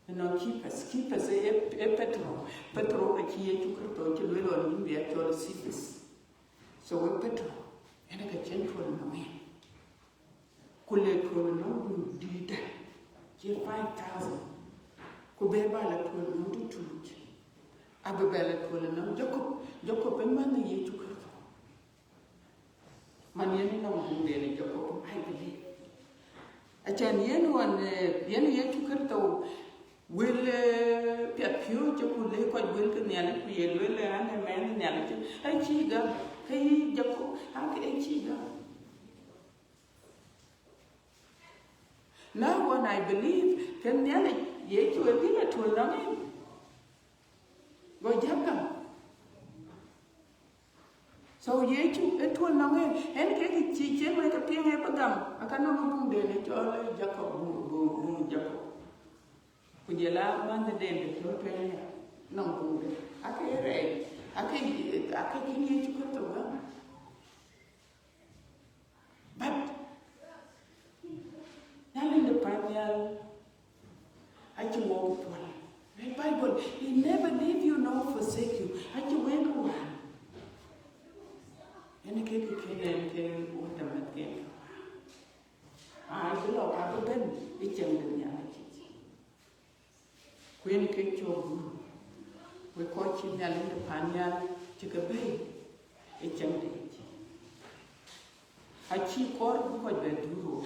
Ënɔɔnë Cephas, Cephas ë, ë, ë Petero. Petero ka cï Yecu Kërtho cï luel ɣɔn yïn bï a cɔl Cephas. So ë Petero, ënë ka cïn tuɔ̈l nɔŋ en. Ku le tuɔ̈l nɔŋ dun dïït, cï five thousand. Ku bɛ ba la tuɔ̈l nɔŋ dun tuuc. Abï bɛ la tuɔ̈l nɔŋ Jacob, Jacob ë manh Yecu Kërtho. Man yen nɔŋ buŋden ë Jacob, I believe. Acan yen ɣɔn, eh, yen Yecu Kërtho wël, eh, piɛthpiɔ̈u cï ku lëk kɔc wël ke Nhialic, ku ye lueel an, ee mɛnh Nhialic, acï gam, ke yï Jacob, ake acï gam. Now when I believe, ke Nhialic Yecu ë bï la tuɔ̈l nɔŋ en. Go jäl gam. So Yecu ë tuɔ̈l nɔŋ en, en ke kë cï cïn wek ke piŋ ë bï gam, aka nɔŋ buŋden ë cɔl Jacob, buŋ, buŋ, buŋ Jacob. Ku jɔl a mänhden de piɔ̈u tueŋ ya, nɔŋ buŋden. Ake rɛɛc, ake, ake cïn Yecu Kërtho gam. But Nhialic de paan nhial acï wok puɔl. Read Bible, he never leave you nor forsake you. Acï wek wään. Ënë ke kë kënë en ke wël de meth ke. Aa, cï lɔ ka bï bɛ̈n ë cäŋ de Nhialic. Ku yen ke cɔk gup, wek kɔc cï Nhialic de paan nhial cï ke bɛ̈i ë cäŋ de yic. Acï kɔɔr bï kɔc bɛ dhuk röör,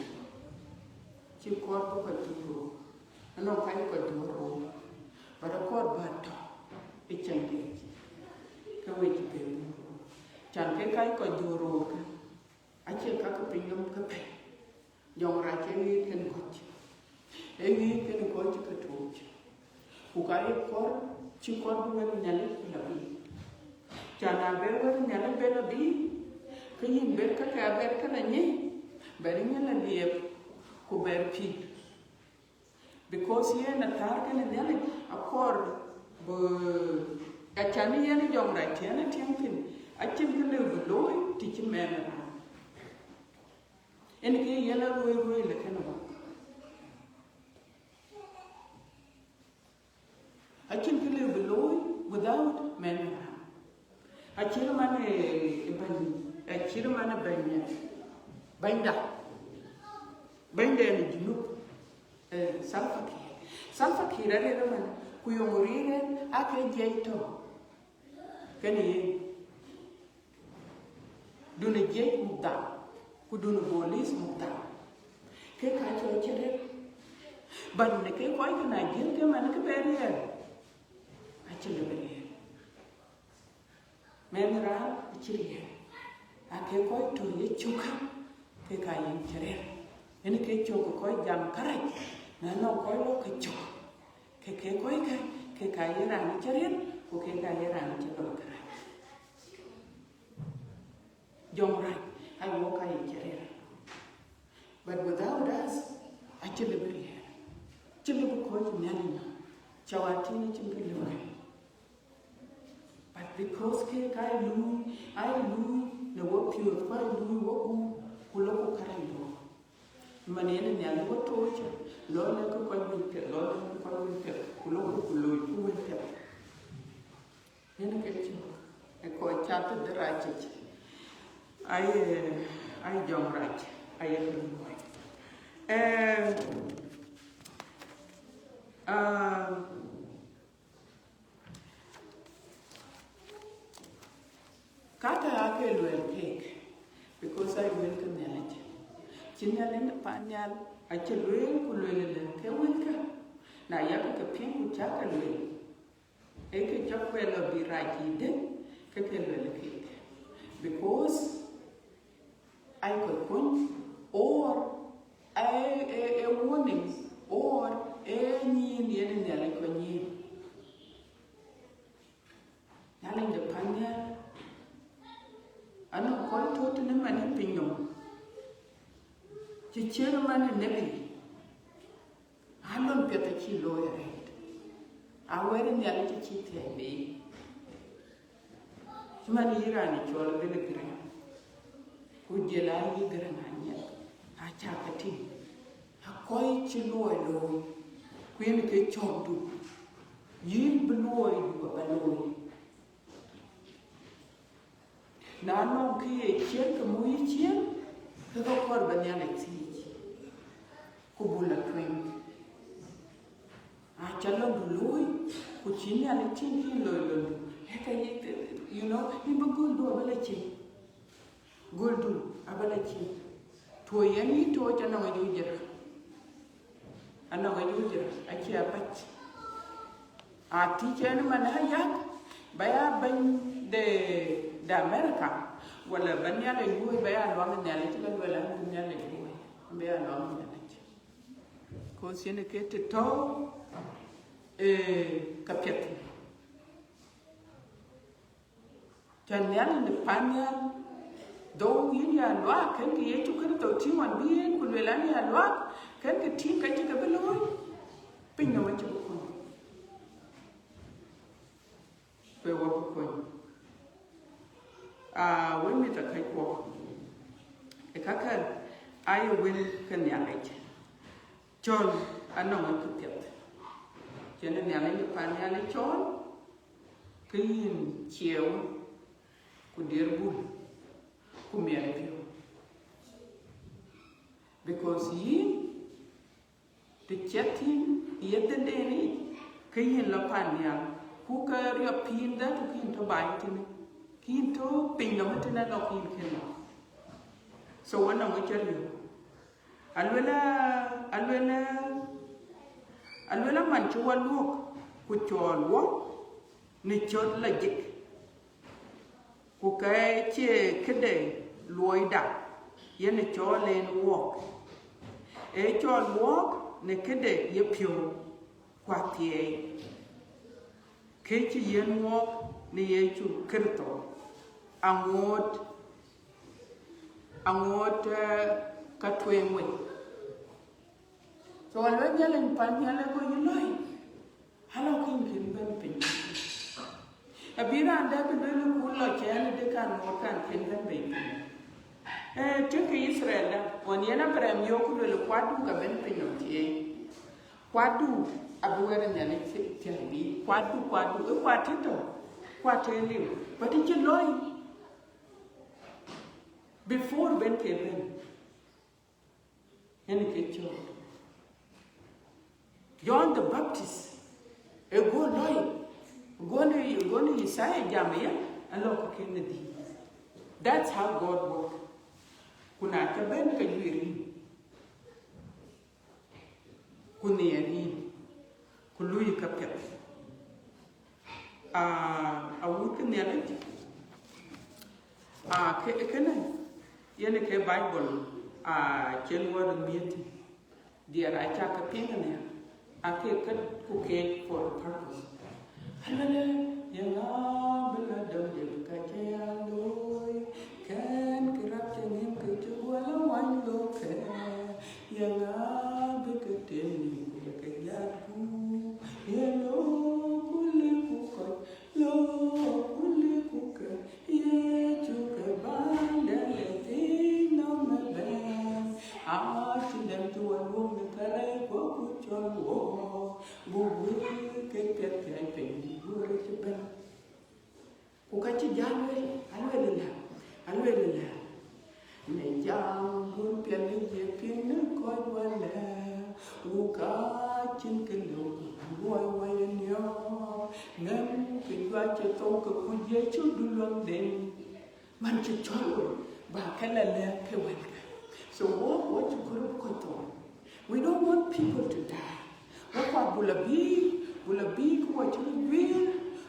cï kɔɔr bï kɔc dhuk röör, anɔŋ ka cï kɔc dhuk röör, but akɔɔr bä tɔ̈ ë cäŋ de yic, ke we cï bɛ dhuk röör. Can ke ka cï kɔc dhuk röör kë, acie ka ke piny nɔm ke pɛ̈i. Jɔŋrac ee ŋic kën kɔc, ee ŋic kën kɔc cï ke tuɔɔc. Ku ka ye kɔɔr, cï kɔɔr bï wek Nhialic ku la bï. Can na bɛ wek Nhialic bɛ la bï, ke yïn bɛr ka ke abɛr ke la nyic, bɛr nyin la liep, ku bɛr pïïr. Because yen athäär kenë Nhialic akɔɔr bï, acan yen jɔŋrac tiɛn ë tiɛŋ thïn, acïn kë lëu bï looi të cï mɛnh raan. En ke yen aruöi ruöi le kënë wak. Acïn kë lëu bï looi without Mɛn raan. Acït man ë bɛ̈ny, acït man ë bɛ̈ny, bɛ̈nyda, bɛ̈nyda në Junub, eh, Salva Kiir. Salva Kiir arëër man, ku yöŋ rëër en, ake jiɛc tɔ̈ kenë yen. Dunë jiëc muk dham, ku dunë police muk dham. Ke ka cɔl cï rëër. But në ke kɔc ke na jiël ke man ke bɛ rëër, acï lëu bï rëër. Mɛn raan acï rëër. Ake kɔc tɔ̈ ye cök kä, ke ka yen cï rëër. Yen ke cök kɔc jam kärac, na nɔŋ kɔc lɔ ke cök. Ke ke kɔc kä, ke ka ye raan cï rëër, ku ke ka ye raan cï lɔ kärac. Jɔŋrac, aye wok ka ye cï rëër. But without us, acï lëu bï rëër. Cï lëu bï kɔc Nhialic nɔm. Cä wa tïŋ acïn kë lëu bï. But because ke ka ye luui, aye luui në wo piɔ̈ɔ̈th, ku aye luui wo gup, ku lɔ ku kärac lɔ. Man yen Nhialic wo tooc, lɔ lɛ̈k kɔc wël piɛth, lɔ lɛ̈k kɔc wël piɛth, ku lɔ ku loi ku wël piɛth. Yen ke cök ë kɔc cath tëde rac yic. Aye, aye jɔŋrac, aye luɔi. Eh, ah, ka ke ake luel kek, because aye wël ke Nhialic. Cï Nhialic në pan nhial, acï lueel ku lueel lë ke wëlkä. Na yak ke piŋ ku cak ke lueel, ee ke cɔk bɛ lɔ bï rac yic dëŋ, ke ke luel kek. Because aye kɔc kony, or aye, ee, ee warning, or ee nyin yen Nhialic kɔc nyin. Nhialic de pan nhial, anɔŋ kɔc tɔ̈ tënë man ë piny nɔm, cï ciët man ë nebi. Alon piɛth acï looi arëët. Awɛ̈t Nhialic acï thiëëc bei. Cï man yï raan ë cɔl Billy Graham, ku jël a yï Garaŋ Anyieth, acä ke tïŋ. Akɔc cï luɔi looi, ku yen ke cɔ̈kdu, yïn bï luɔidu aba looi. Na nɔŋ kë ye ciëën, ke muk yï ciëën, ke ke kɔɔr ba Nhialic thiëëc, ku buk lɔ tueŋ. Acä lɔ̈ŋdu looi, ku cï Nhialic tïŋ kï loi lɔ̈ŋdu. Ee ka ye, you know, yïn bï göldu aba lɔ cin. Göldu aba lɔ cin. Tuɔɔc yen yï tooc anɔŋ ë juc jëra. Anɔŋ ë juc jëra, acie apac. Atïc ɛn man ë ayak, ba ya bɛ̈ny de, de America, wala ba Nhialic luɔ̈i, ba ya luaŋ Nhialic, cï la luel an, Nhialic luɔ̈i, ba ya luaŋ Nhialic. Cause yen ke të tɔ̈u, eh, ka piɛth. Cän Nhialic në pan nhial, dhou yïn ya luaak, kën kë Yecu Kërtho tïŋ ɣɔn bï yen, ku luel an, ya luaak, kën kë tïŋ ka cï ke bï looi, piny nɔm acï bï kuny. Ku ë wɔ bï kuny. Aa, wek mïth akɛckuɔ, ë kakë aye wël ke Nhialic. Cɔl anɔŋ ë kë piɛth. Cïn Nhialic ë pan nhial ë cɔɔl, ke yïn ciɛɛu, ku diɛɛr bul, ku miɛt piɔ̈u. Because yïn, të ciɛth yïn ye dhënden yic, ke yïn lɔ pan nhial, ku ke riɔp piny dhatu, ke yïn tɔ̈ baai tënë, ke yïn tɔ̈ piny nɔm tënë, lɔ ke yïn kën lɔ. So, wën nɔŋ ë cä riɔ̈ɔ̈k. Aluel, aluel, aluel man cï wɔ luɔ̈k, ku cɔɔl wɔ në cöt lajik, ku ka cie këde luɔida, yen cɔɔl en wɔɔk. Ee cɔɔl wɔɔk në këde ye piɔ̈u, ku athiɛɛi. Kë cï yiɛ̈n wɔɔk në Yecu Kërtho, aŋoot, aŋoot, eh, ka tueŋ wei. So, aluel Nhialic pan nhial ë kɔc yï lɔi, alɔ kën kën bɛ̈n piny. Abï raan dɛ̈ bï lueel ku lɔ cɛɛn ë dë kan ŋoot kan kën bɛ̈n bei piny. Eh, tëk ke Yithriɛl da, ɣɔn yen Abraham yöök ku lueel, kuatdu ka bɛ̈n piny nɔm thiëëi. Kuatdu abï wɛ̈t ë Nhialic thiëc bï, kuatdu, kuatdu, ë kuat tï tɔ̈. Kuat ë liu, but cï looi before ben ke ben. Yen ke cɔɔl John the Baptist, e go looi, go në, go në Isaiah jam yen, alɔ ke ken në dhil. That's how God work. Ku na ca ben ke juëër yïn, ku nhiɛɛr yïn, ku luui käpiɛth. Aa, awut ke Nhialic, aa, ke, kënë, yen ke Bible, aa, cïn wär miëth, diɛɛr aca ke piŋ ënë, ake kët ku keek for a purpose. Alëlë, yeŋa bï la dɔm de bï ka cï ya looi, kɛn kë rap cï ŋiɛm ke cï guɔ la wany looi kë, yeŋa bï ke tem nïïm ku bï ke jat gup, ye looi ku lëk ku kɔc, looi ku lëk ku kë, Yecu ke bändɛ le thïn nɔm ëbɛ̈n, acï dɛm cï wä luɔm në kärɛc kuɔ ku cɔl wɔ, buk wël ke piɛth kɛ̈ɛ̈c piny bï guöör cï bɛ̈n. Ku ka cï jäl wël, alueel ëlä, alueel ëlä, në jam gun piɛth ye piŋ në kɔc wälë, ku ka cïn kë lëu luɔi wä ye niɔp, nɛn kë juac cï thou ke kuc Yecu du luäŋden, man cï cɔl wei, ba ke la lɛ̈k ke wëlkë. So wo, wo cï kɔɔr bï kɔc thou. We don't want people to die. Wo kuat buk la bï, buk la bï ku wɔ cï röt guiir,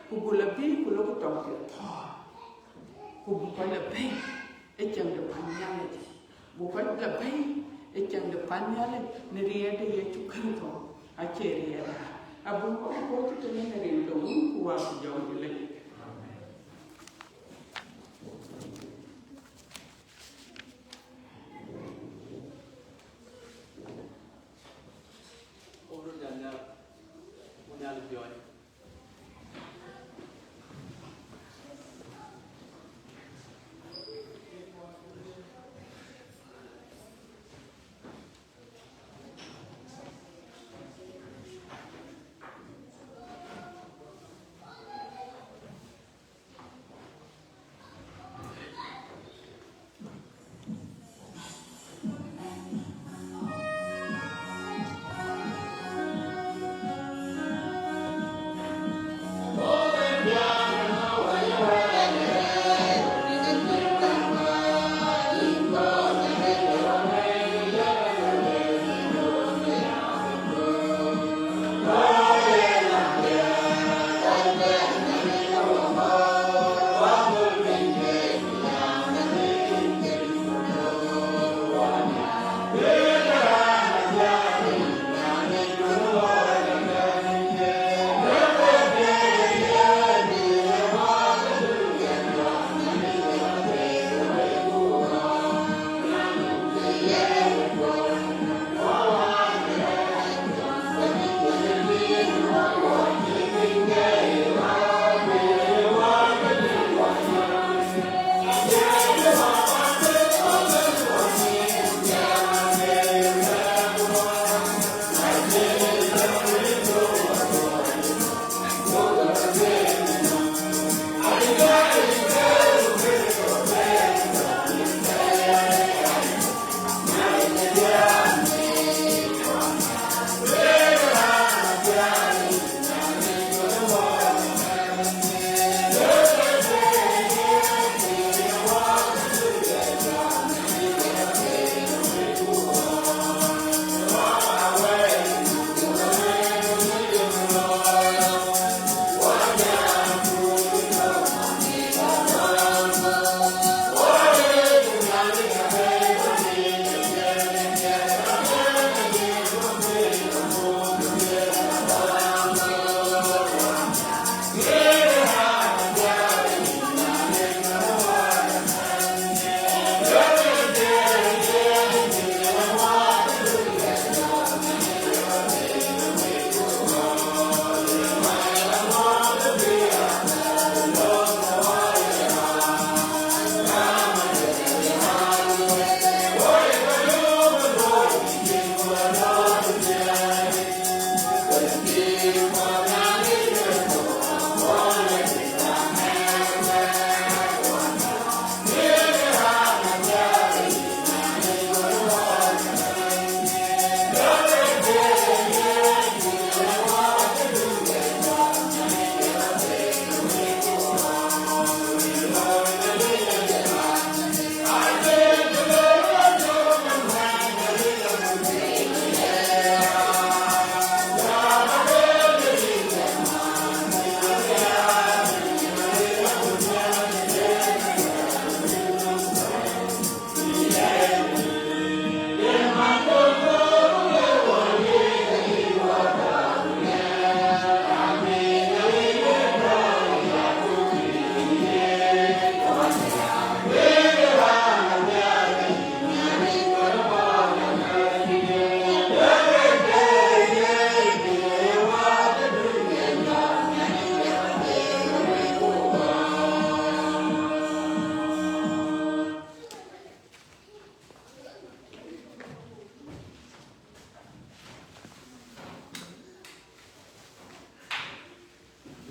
ku buk la bï ku lok tɔŋ ke thɔ̈ɔ̈r. Ku buk kɔc la bɛ̈i ë cäŋ de pan Nhialic. Buk kɔc la bɛ̈i ë cäŋ de pan Nhialic në riɛl de Yecu Kërtho, acie riɛl ë raan. Abuk kɔc bɔ̈ cï tënë në rin ke Wun ku Wä ku Jɔŋdït Lajik.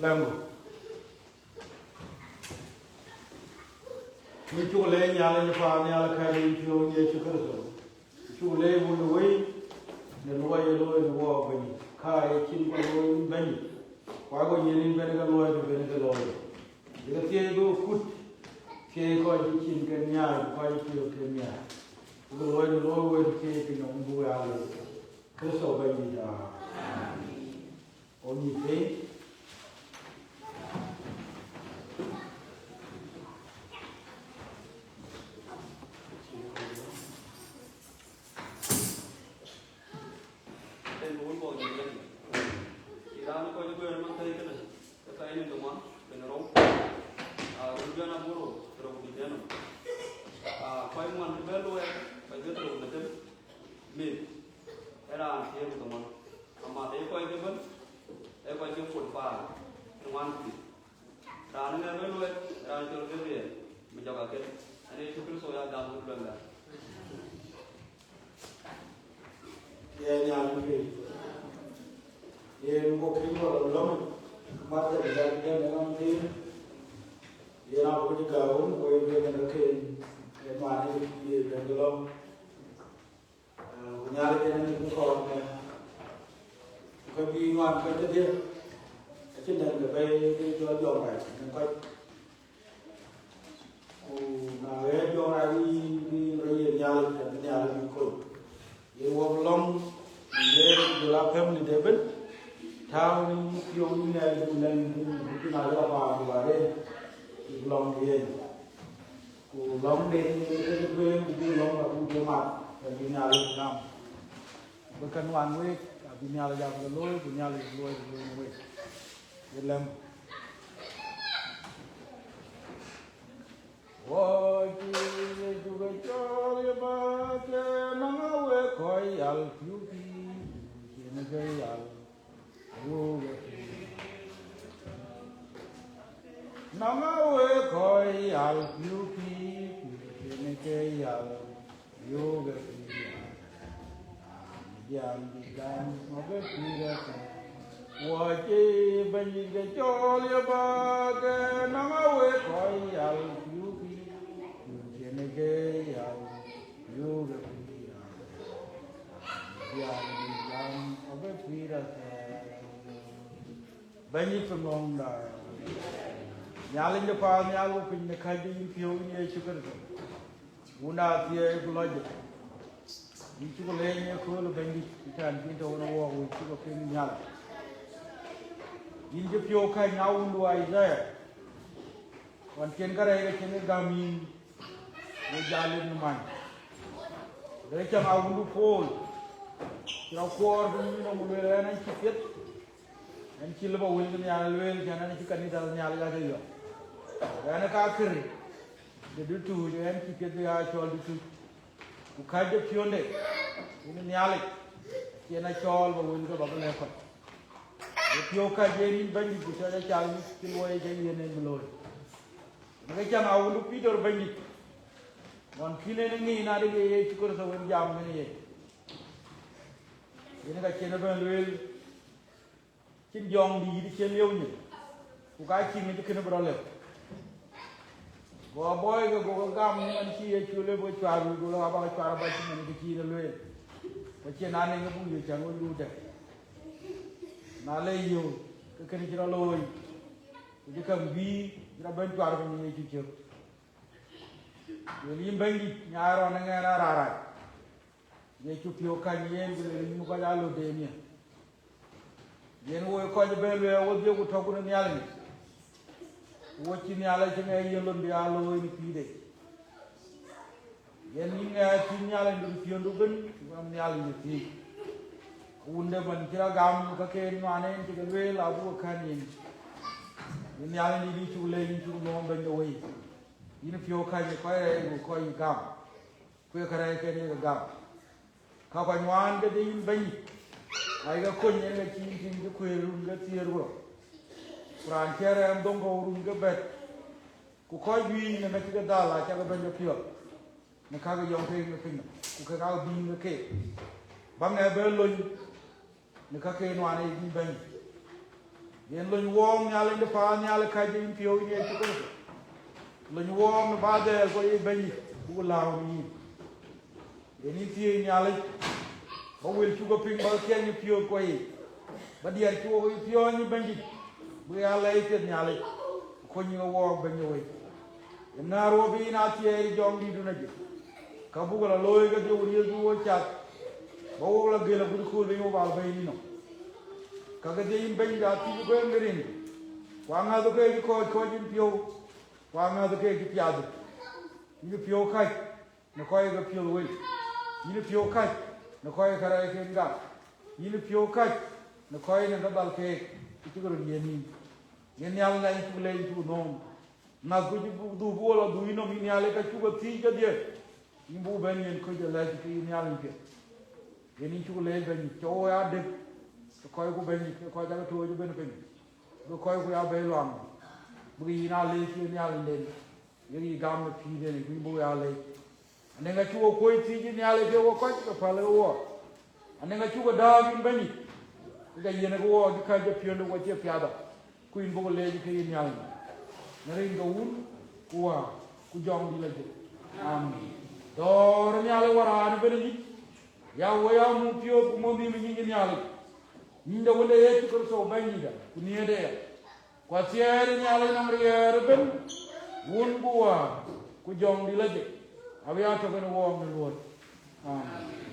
Lambo. Yïn cuk leec Nhialic Paan nhial kääc yïn piɔ̈u Yecu Kërtho. Cuk leec Wun ë Wëi në luɔi ye looi në wɔɔk Bɛ̈ny, ka ye cïn kɔc looi yïn Bɛ̈ny, ku ago yen yïn bɛ̈n ke luɔi bï bɛ̈n ke looi. Ye ke thiëëc bï kut, thiëëc kɔc cï cin ke nhiaar ku kɔc cï piɔ̈u ke nhiaar. Ku bï luɔi në looi wën thiëëc piny nɔm bï wek aa looi. Kërtho Bɛ̈nydït aa. Only pay. Ënë wun bɔ̈ jɔt jɔt. Cï raan kɔc guëër man thëi kënë, ke thɛɛi në dhoŋuan, kënë rou. Aa, run jɔn aburu, rou dït ënɔ. Aa, kɔc ŋuan cï bɛ̈n luɔi, kɔc bɛ̈n rou në them. Mïth, ee raan thiëër ku dhoŋuan. Amath ee kɔc ke bɛ̈n, ee kɔc ke forty five, në ŋuan ku mïth. Raan ë ŋɛk ë luɛɛl, raan cɔl Gabriel, mi jɔk aket. Ënë Yecu Kërtho ya gam wut luɛɛlda. Yen ya lueel. Yen wo kï wɔ lɔ lɔ̈ŋ, mat ke bï dak jam ë ɣɔn thiin. Yen abuk jɔ gäu, wo ye lueel në kën, ke man ë ye bɛ̈n ke lɔ̈ŋ. Ku Nhialic ënë bï kɔɔr në, ku ke bï ŋuan kɔc kedhie, acïn dɛ̈t ke bɛ̈i ke jɔ jɔŋ rac në kɔc. Ku na ɣɛɛr jɔŋ rac, bï, bï rɔt yiëk Nhialic, abï Nhialic bï kony. Yen wɔ bï lɔ̈ŋ, bï yen jɔl a family de bɛ̈n, tääu në piɔ̈u në Nhialic, ku lɛ̈ŋ, ku bï na yɔ̈k paan ku ba rëër, bï lɔ̈ŋ bï yen. Ku lɔ̈ŋden ke ke tueŋ, ku bï lɔ̈ŋ abuk jɔ mat, ke bï Nhialic gam. Ku bï kën wan week, abï Nhialic abï ke looi, ku Nhialic looi, looi në week. Ye lɛ̈m. Wɔ cï Yecu ke cɔɔl ye bä ke nɔŋ awek kɔc yal piu pïïr, ku cïn ke yal. Nɔŋ awek kɔc yal piu pïïr, ku cïn ke yal, yöök ë pïïr. Jam dït gam ŋɔk ë pïïr ëtɛ̈ɛ̈n. Wɔ cï Bɛ̈nydït ke cɔɔl ye bä ke nɔŋ awek kɔc yal piu pïïr, ku cïn ke yal, yöök ë pïïr. Bɛ̈nydït piny ŋɔŋda. Nhialic de paannhial wo piny në kääc de yïn piɔ̈u yïn Yecu Kërtho. Wun athiɛɛi ku lɔcde. Yïn cuk leec në kööl ë Bɛ̈nydït, cän cïn tɔ̈u në wɔɔk wëi cuk piŋ nhial. Yïn cï piɔ̈u kääc në wundu Ithaya. Ɣɔn cïn kärɛc ke cïn ke gäm yïn, wo jal lik në man. Rɛ̈c cäŋ awundu Paul, cï rɔt kuɔɔr bï yïn nɔm lueel ɣɛn, ɣɛn cï piɛth, ɣɛn cï lëu bä wël ke Nhialic lueel, cän ɣɛn cï kanitha Nhialic ake yɔ̈ɔ̈k. Ɣɛn ë ka kër de dutuuc, ɣɛn cï piɛth bï ɣa cɔɔl dutuuc. Ku kääc de piɔ̈nde, yïn Nhialic, cïn a cɔɔl bä wël ke bä bï lɛ̈k kɔc. Ë piɔ̈u kääc yen yïn Bɛ̈nydït, ku cɔc acal yïn cï luɔi ke yen en bï looi. Në ke cäŋ awundu Pïtɛr Bɛ̈nydït, ɣɔn kïn en ŋic nadï ke Yecu Kërtho wën jam ŋën ye. Yen ka cïn ëbɛ̈n lueel, cïn jɔŋdït cïn lieu nyin, ku ka cï ŋic kënë bï rɔt lëu. Go abɔɔi ke gokï gam në man cï Yecu lëu bï ke cuar wïc, go lɔ abä ke cuar abä cï man kë cï yen lueel. Ku acïn na nɛŋ ke buk yök cän wek luut dɛ̈. Na le yök, ke kënë cï rɔt looi, ku cï käŋ guiir, cï rɔt bɛ̈n cuar piny Yecu cök. Lueel, yïn Bɛ̈nydït, nyaai rɔn ë ŋɛn aa rac rac. Yecu piɔ̈u kääc yen, ku lueel, yïn kɔc aa lotden ye. Yen woi kɔc ëbɛ̈n lueel, wodhie ku tɔ̈ku në Nhialic. Ku wo cï Nhialic cï ŋɛk yen lon bï aa looi në pïïrde. Yen yïn ŋɛk cï Nhialic dun piɔ̈ndu ëbɛ̈n, ku ɣɛn Nhialic në thiëëc. Wunde man cï rɔt gam käkken nuan en cï ke lueel, abuk kän yen. Yïn Nhialic dït, yïn cuk leec, yïn cuk nɔm Bɛ̈ny de wëi. Yïn piɔ̈u kääc ë kɔc rɛɛc ku kɔc yï gam. Ku ye kärɛcken ye ke gam. Ka kɔc ŋuan kedhie yïn Bɛ̈nydït, ayï ke kony en ke cï yïn tïŋ cï kuëër run ke thiëër ku rou. Ku raan cï rɛɛm dhoŋ kɔ̈u run ke bɛ̈t, ku kɔc juëc në ŋäc cï ke dhal, acä ke bɛ̈ny ke piɔ̈ɔ̈th në ka ke yɔŋ keek në piny nɔm, ku kek aa bïï ke keek. Bä ŋɛk bɛ lony në ka ke nuan ë yïn Bɛ̈ny. Yen lony wɔɔk Nhialic de paan Nhialic kääc yïn piɔ̈u yïn Yecu Kërtho. Lony wɔɔk në ba dhɛɛl kɔc ye Bɛ̈nydït, buk lääu në yïn. Yen yïn thiëëc Nhialic, ba wël cuk e piŋ ba thiëëc në piɔ̈ɔ̈th kɔc yiic, ba diɛt cuk e piɔ̈ɔ̈ny ë Bɛ̈nydït, bï ya lɛɛc piɛth Nhialic, ku kony yïn wɔɔk Bɛ̈ny ë wëi. Yen ŋäär wo bï yïn a thiëëc jɔŋdïtdun ajëk, ka buk la looi kedhie wo riëëth bï wo cath, ba wok la gël agut kööl bï wo bal bɛ̈i yïnɔm. Ka kedhie yïn Bɛ̈nydït a thiëc kueem de rin, ku aŋäth ke cï kɔc kɔc yïn piɔ̈u, ku aŋäth ke cï piathë. Yïn piɔ̈u kääc në kɔc ke piɔ̈th wei, yïn piɔ̈u kääc në kɔc ke rɛɛc ken gak, yïn piɔ̈u kääc në kɔc në ke dhal keek, ku cïk röt yiën yïn. Yen Nhialic na yïn cuk leec cuk nööm. Ŋäth ku cï dhuk bï wo la dhuk yïnɔm yïn Nhialic ka cuk e thiëc kedhie, yïn buk bɛ̈n yen kɔc e lɛc ke yïn Nhialic piɛth. Yen yïn cuk leec Bɛ̈nydït, cɔk wo ya dek, ke kɔc ku Bɛ̈nydït, ke kɔc cak tooc ëbën piny, bï kɔc ku ya bɛ̈i luaŋ, bïk yïn aa leec ke Nhialic den, yek yï gam në pïïrden, ku yïn buk ya leec. Anëŋ acuk wo kuöc thiëc yïn Nhialic ke wo kɔc ke päl ke wo. Anëŋ acuk ke dääk yïn Bɛ̈nydït, ke ka yiën ke wo cï kääc e piɔ̈nde wo cie piathë, ku yïn buk leec ke yïn Nhialic. Në rin ke Wun, ku Wä, ku Jɔŋdït Lajik. Amin. Dɔ̈ɔ̈r Nhialic Wä raan ëbën yic, ya wo ya muk piɔ̈ɔ̈th ku muk nhïïm ë nyin Nhialic, nyin de Wënde Yecu Kërtho Bɛ̈nydït ku nhiëërde ya. Ku athiɛɛi Nhialic nɔm riɛɛr ëbën, Wun ku Wä, ku Jɔŋdït Lajik, abï ya tök en wɔɔk në luɔi. Amin.